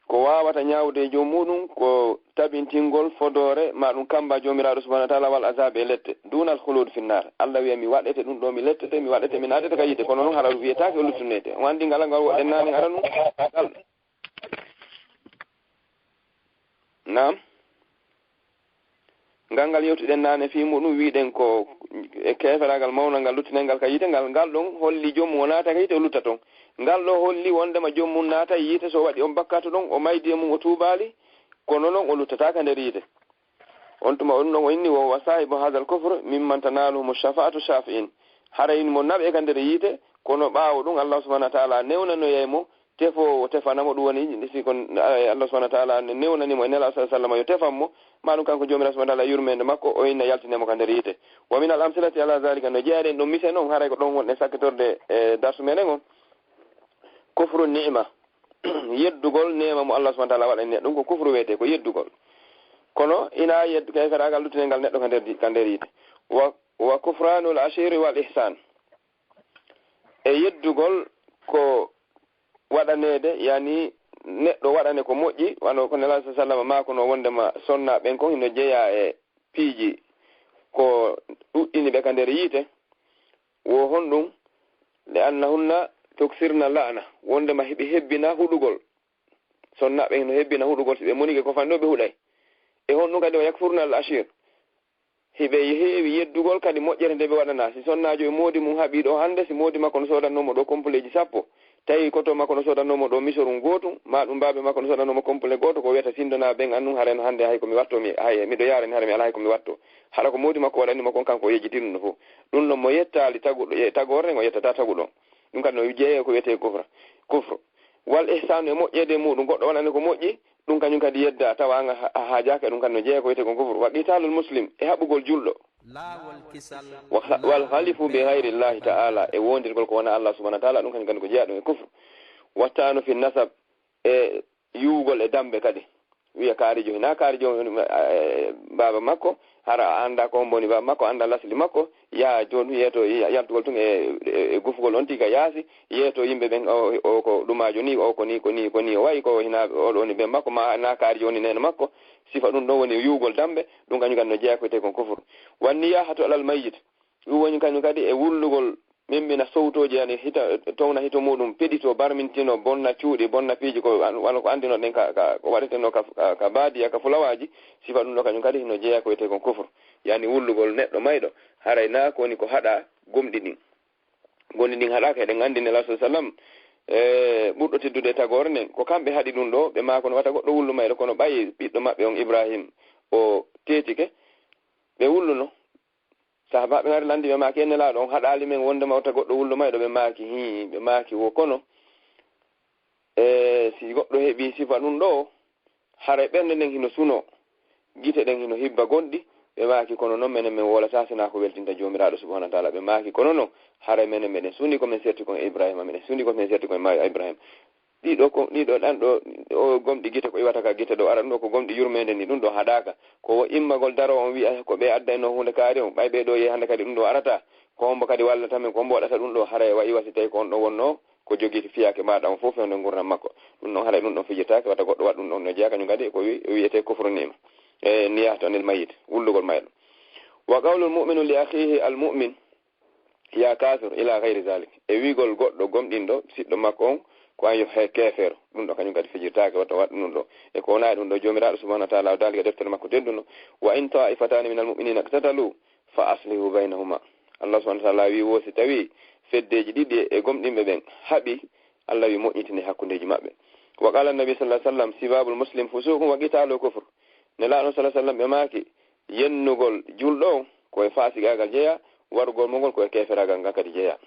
ko waawata ñaawde e joom muɗum ko tabintingol fodoore ma ɗum kamba Joomiraaɗo subhanahu wa ta'ala wal azaabi e lette, dunal khulud finnar. Allah wi'a mi waɗete ɗum ɗo, mi lettete, mi waɗete, mi naatete ka yiite. Kono noon hara wiyetaake o luttunete. On anndi ngal ngal woɗɗen naane ara ɗum? Ngal. Naam. Ngal ngal yewtuɗen naane fii muɗum, wi'ɗen ko e keeferaagal mawnal ngal luttinay ngal ka yiite, ngal, ngal ɗon holli joom mum o naata ka yiite o lutta ton. Ngal ɗo holli wondema joom mum naata yiite so waɗi on bakkatu ɗon, o maydi e mum o tuubaali, kono non o luttataa ka nder yiite. On tuma on ɗon o inni, wa huwa sahibu hadhal kufr mimman tanaluhumu shafa'atu shafi'in. Haray mo naɓe ka nder yiite, kono ɓaawo ɗum Allah subhanahu wa ta'ala newnanoyay mo tefoowo tefana mo, ɗum woni si kon, eh, Allah subhanahu wa ta'ala ne-, newnani mo e Nelaaɗo sallallahu alaihi wasallam yo tefan mo, ma ɗum kanko Joomiraaɗo subhanahu wa ta'ala yurmeende makko, o inna yaltine mo ka nder yiite. Wa min al amsilati ala dhalika, no jeyaɗen ɗum mise non, haray ko ɗon wonɗen sakkitorde e darsu meɗen on, kufru ni'ma, yeddugol neema mo Allah subhanahu wa ta'ala waɗani neɗɗo, ɗum ko kufru wiyete, ko yeddugol. Kono ina yedd-, kay feraagal luttinengal neɗɗo ka nder di-, ka nder yiite. Wa, wa kufranul ashiri wal ihsan. E yeddugol ko waɗaneede, yani neɗɗo waɗane ko moƴƴi, wano ko Nelaaɗo sallallahu alaihi wasallam maakuno wondema sonna ɓen kon hino jeyaa e piiji ko ɗuɗɗini ɓe ka nder yiite. Wo honɗum? Li annahunna tuksirna la'na, wondema hiɓe hebbina huɗugol. Sonnaaɓe hino hebbina huɗugol, si ɓe monike ko fanɗo ɓe huɗay. E honɗum kadi? Wa yakfurna al ashir. Hiɓe heewi yeddugol kadi moƴƴere nde ɓe waɗanaa. Si sonnaajo e moodi mum haɓii ɗo hannde, si moodi makko no soodannoo mo ɗo kompoleeji sappo, tawi koto makko no soodannoo mo ɗo misorum gootum, maa ɗum baaba makko no soodannoo mo kompole gooto, ko wiyata sinndonaa ɓen, annun haray no hannde hay ko mi wattoo, mi, hay miɗo yaarani, hara mi alaa hay ko mi wattoo. Hara ko moodi makko waɗani mo kon, kanko o yejjitiri no fof. Ɗum ɗon mo yettaali taguɗo, e tagoore nden o yettataa taguɗo. Ɗum kadi no jeeyee ko wiyetee kufra, kufru. Wal ihsanu, e moƴƴeede e muɗum, goɗɗo waɗane ko moƴƴi, ɗum kañum kadi yedda, tawa an a, a haajaaka e ɗum, kadi no jeeya ko wiyetee kon kufru. Wa qitalul muslim, e haɓugol julɗo. Laawol kisal, wa kha-, wal halifu bi ghayri llahi ta'ala, e wondirgol ko wona Allah subhanahu wa ta'ala, ɗum kañum kadi ko jeeya ɗum e kufru. Wa ta'anu fi nasab, e yuwgol e dambe kadi. Wiya kaarijo hina kaarijo, eh, baaba makko, hara a anndaa ko hombo woni baaba makko, anndaa lasli makko, yaa jooni tun yeeto, ya-, yaltugol tun e, e, e gufugol on tigi ka yaasi, yeeto yimɓe ɓen, o, o ko ɗumaajo ni, o ko ni, ko ni, ko ni, o wayi ko hina oɗo woni ben makko, ma na kaarijo woni neene makko, sifa ɗum ɗon woni yuwgol dambe, ɗum kañum kadi no jeeya ko wiyetee kon kufru. Wan niyahatu alal mayyit, ɗum woni kañum kadi e wullugol min mbina sowtooji, yani hita, towna hito muɗum, peɗito, barmintino, bonna cuuɗi, bonna piiji, ko an-, wano ko anndinoɗen ka, ka, ko waɗetenoo ka, ka, ka baadiya, ka fulawaaji, sifa ɗum ɗo kañum kadi hino jeyaa ko wiyetee kon kufru. Yani wullugol neɗɗo mayɗo, haray naa ko woni ko haɗa gomɗi ɗin. Gomɗi ɗin haɗaaka, eɗen anndi Nelaaɗo sallallahu alaihi wasallam, e ɓurɗo teddude e tagoore nden, ko kamɓe haɗi ɗum ɗo, ɓe maaki no wata goɗɗo wullu mayɗo, kono ɓay ɓiɗɗo maɓɓe on Ibrahim o teetike, ɓe wulluno. Sahaabaaɓe ngari lanndi ɓe maaki, "En Nelaaɗo, on haɗaali men wonndema wata goɗɗo wullu mayɗo?" Ɓe maaki, "Hii." Ɓe maaki, "Wo kono, e, si goɗɗo heɓii sifa ɗum ɗo, haray ɓernde nden hino sunoo, gite ɗen hino hibba gonɗi." Ɓe maaki, "Kono non menen men wowlataa sinaa ko weltinta Joomiraaɗo subhaanahu wa taala." Ɓe maaki, "Kono non, haray menen meɗen suundi ko men serti kon e Ibrahima, meɗen suundi ko men serti kon e maayo Ibrahima." Ɗiɗo ko, ɗiɗo ɗan ɗo, o gomɗi gite ko iwata ka gite ɗo, ara ɗum ɗo ko gomɗi yurmeende ni, ɗum ɗo haɗaaka. Ko wo immagol daro on wi'a ko ɓe addayno huunde kaari on, ɓay ɓe ɗo yehi hannde kadi ɗum ɗo arata. Ko hombo kadi wallata men, ko hombo waɗata ɗum ɗo, haray wa iwa si tawi ko on ɗo wonno, ko jogii fiyaake maaɗa on fof fewndo ngurndan makko. Ɗum ɗon haray ɗum ɗon fijirtaake, wata goɗɗo waɗ ɗum ɗon no jeyaa, kañum kadi ko wi-, wiyetee kufru nima. E niyahatu anil mayit, wullugol mayɗo. Wa qawlul mu'minu li akhihi al mu'min, "Ya kafir," ila ghayri zalik. E wi'gol goɗɗo gomɗinɗo, siɗɗo makko on, ko an yo he keefeero. Ɗum ɗo kañum kadi fijirtaake, wata waɗ ɗum ɗo. E ko wona e ɗum ɗo, Joomiraaɗo subhanahu wa taala o daali ka deftere makko tedduno, "Wa in ta'ifatani minal mu'minina iqtatalu, fa aslihu baynahuma." Allah subhanahu wa taala wi, wo si tawi feddeji ɗiɗi e gomɗinɓe ɓen haɓi, Allah wi, moƴƴitine hakkundeji maɓɓe. Wa qala annabi sallallahu alaihi wasallam, "Sibabul muslim fusuqun wa qitalu kufr." Nelaaɗo sallallahu alaihi wasallam ɓe maaki, yennugol julɗo on ko e faasiqaagal jeyaa, warugol mo ngol ko e keeferaagal ngal kadi jeyaa.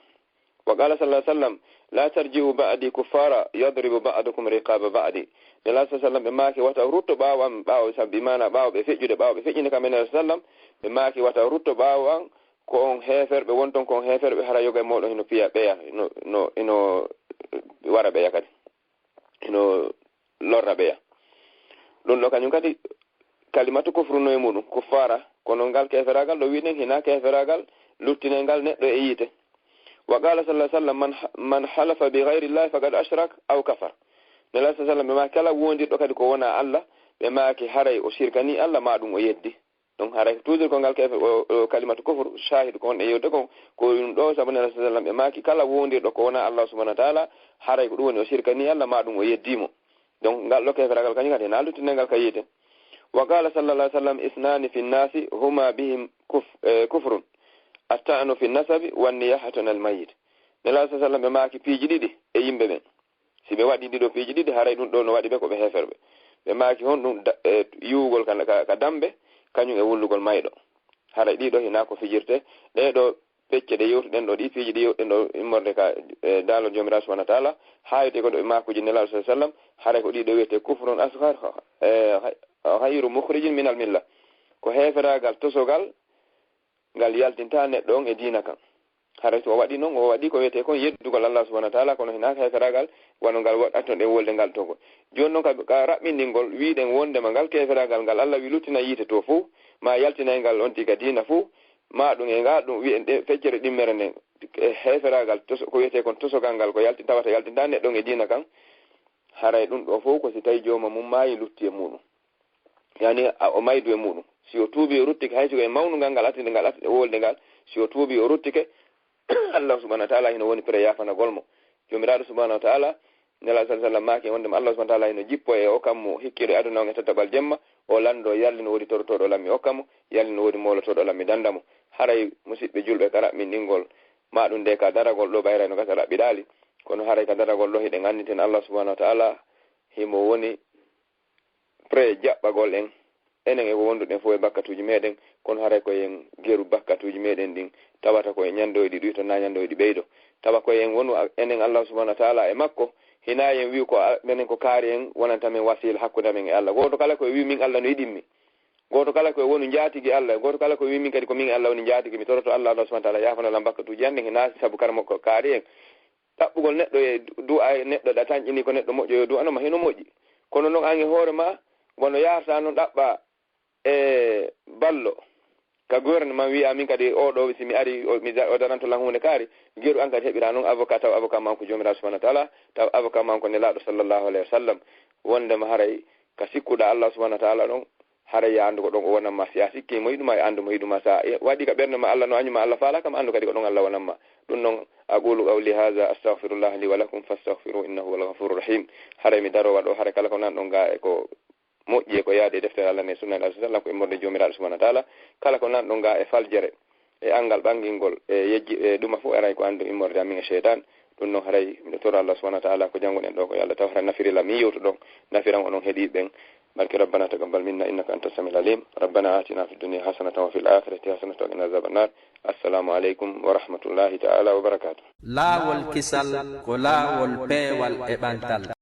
Wa qala sallallahu alaihi wasallam, "La tarji'u ba'di kuffara yadribu ba'dukum riqaba ba'di." Nelaaɗo sallallahu alaihi wasallam ɓe maaki, "Wata rutto ɓaawo am, ɓaawo sabi maana ɓaawo ɓe feƴƴude, ɓaawo ɓe feƴƴinde kam e Nelaaɗo sallallahu alaihi wasallam." Ɓe maaki, "Wata rutto ɓaawo am, ko on heeferɓe, wonton ko on heeferɓe, hara yoga e mooɗon hino piya ɓeya, no, no, ino wara ɓeya kadi." Ino lorra ɓeya. Ɗum ɗo kañum kadi kalimatu kufru no e muɗum, kuffara, kono ngal keferaagal ɗo wiɗen hinaa keferaagal luttinay ngal neɗɗo e yiite. Wa qala sallallahu alaihi wasallam, "Man, man halafa bi ghayri llahi faqad ashrak aw kafar." Nelaaɗo sallallahu alaihi wasallam ɓe maaki kala wondirɗo kadi ko wona Allah, ɓe maaki haray o shirkani Allah, ma ɗum o yeddi. Donc haray toujours ko ngal kefe-, o, o kalimatu kufru, shahid ko on e yewde kon, ko ɗum ɗo, sabu Nelaaɗo sallallahu alaihi wasallam ɓe maaki kala wondirɗo ko wona Allah subhanahu wa taala, haray ko ɗum woni o shirkani Allah, ma ɗum o yeddimo. Donc ngal ɗo keferagal kañum kadi na luttinay ngal ka yiite. Wa qala sallallahu alaihi wasallam, "Isnani fi nnasi huma bihim kuf-, eh, kufrun, at-ta'nu fi nnasabi wan niyahatu anil mayyit." Nelaaɗo sallallahu alaihi wasallam ɓe maaki piiji ɗiɗi e yimɓe ɓen. Si ɓe waɗi ɗiɗo piiji ɗiɗi, haray ɗum ɗo no waɗi ɓe ko ɓe heeferɓe. Ɓe maaki honɗum da-, e, yiwugol ka, ka, ka dambe, kañum e wullugol mayɗo. Haray ɗiɗo hinaa ko fijirte. Ɗee ɗo pecce ɗe yewtuɗen ɗo, ɗi piiji ɗi yewtuɗen ɗo immorde ka, e, daalol Joomiraaɗo subhanahu wa taala, haa yewte ko ɗo e maakuuji Nelaaɗo sallallahu alaihi wasallam, haray ko ɗiɗo wiyetee kufrun asghar, e, ghayru mukhrijin minal milla. Ko heeferaagal tosogal, ngal yaltinta neɗɗo on e diina kan. Haray so o waɗi non, o waɗi ko wiyetee kon yeddugol Allah subhanahu wa taala, kono hinaa heeferaagal wano ngal waɗatno ɗen wolde ngal togo. Jooni non ka, ka raɓɓinɗingol, wiɗen wondema ngal keeferaagal ngal Allah wi luttina yiite to fuu, ma yaltinay ngal on tiga diina fuu, ma ɗum e ngal ɗum wi'en ɗe feccere ɗimmere nden, e heeferaagal toso-, ko wiyetee kon tosogal ngal, ko yalti-, tawata yaltinta neɗɗo on e diina kan. Haray ɗum ɗo fof ko si tawi jooma mum maayi lutti e muɗum. Yani, a, o maydu e muɗum. Si o tuubi, o ruttike, hay si ko e mawnungal ngal attinde ngal, attinde wolde ngal, si o tuubi, o ruttike, Allah subhanahu wa taala hino woni pre yaafanagol mo. Joomiraaɗo subhanahu wa taala, Nelaaɗo sallallahu alaihi wasallam maaki wondema Allah subhanahu wa taala hino jippo e o kammu hikkiro e aduna on e tataɓal jemma, o lanndo yalli no woodi torotooɗo lammi okka mo, yalli no woodi moolotooɗo lammi dannda mo. Haray musiɓɓe julɓe ka raɓɓinɗingol, ma ɗum de ka daragol ɗo ɓayray no gasa raɓɓiɗaali, kono haray ka daragol ɗo hiɗen annditen Allah subhanahu wa taala himo woni pre jaɓɓagol en, enen e ko wonduɗen fof e bakkatuuji meɗen, kono haray ko en geru bakkatuuji meɗen ɗin, tawata ko e ñanndoyɗi ɗuyto, na ñanndoyɗi ɓeydo. Tawa ko en wonu a-, enen Allah subhanahu wa taala e makko, hina en wi'u ko a-, menen ko kaari en wonanta men wasiila hakkunde amen e Allah. Gooto kala ko e wi'u min Allah no yiɗimmi. Gooto kala ko e wonu njaatigi Allah. Gooto kala ko e wi'u min kadi ko min Allah woni njaatigi. Mi toroto Allah, Allah subhanahu wa taala yaafana lam bakkatuuji an ɗin, hina sabu karamo ko kaari en. Ɗaɓɓugol neɗɗo e du-, du'a e neɗɗo ɗa tanƴini ko neɗɗo moƴƴo yo du'ano ma hino moƴƴi. Kono noon an e hoore ma, wano yaarta noon ɗaɓɓa e ballo ka gouvernement wi'a min kadi o ɗo si mi ari o, mi da-, o daranto lan huunde kaari, geru an kadi heɓira noon avocat taw avocat ma on ko Joomiraaɗo subhanahu wa taala, taw avocat ma on ko Nelaaɗo sallallahu alaihi wa sallam. Wondema haray ka sikkuɗa Allah subhanahu wa taala ɗon, Haray ya anndu ko ɗon o wonan ma, si a sikki mo yiɗuma, e anndu mo yiɗuma. Sa waɗi ka ɓernde ma Allah no añuma, Allah faala kam, anndu kadi ko ɗon Allah wonan ma. Ɗum noon, أقول قولي هذا أستغفر الله لي ولكم فاستغفروه إنه هو الغفور الرحيم. Haray mi daroo waɗo, haray kala ko nan ɗon ga e ko moƴƴi e ko yaadi e deftere Allah nde, sunna Nabi sallam, ko immorde Joomiraaɗo subhanahu wa taala. Kala ko nan ɗon ga e faljere, e anngal ɓangingol, e yejji, e ɗuma fof, haray ko anndu immorde amin e seytaan. Ɗum noon, haray miɗo tora Allah subhanahu wa taala ko jannguɗen ɗo ko yo Allah taw haray nafiri la min yewtu ɗon, nafiran onon heɗiiɓe ɓen. Barke ربنا تقبل منا إنك أنت السميع العليم. ربنا آتنا في الدنيا حسنة وفي الآخرة حسنة وقنا عذاب النار. السلام عليكم ورحمة الله تعالى وبركاته. Laawol kisal ko laawol peewal e ɓantal.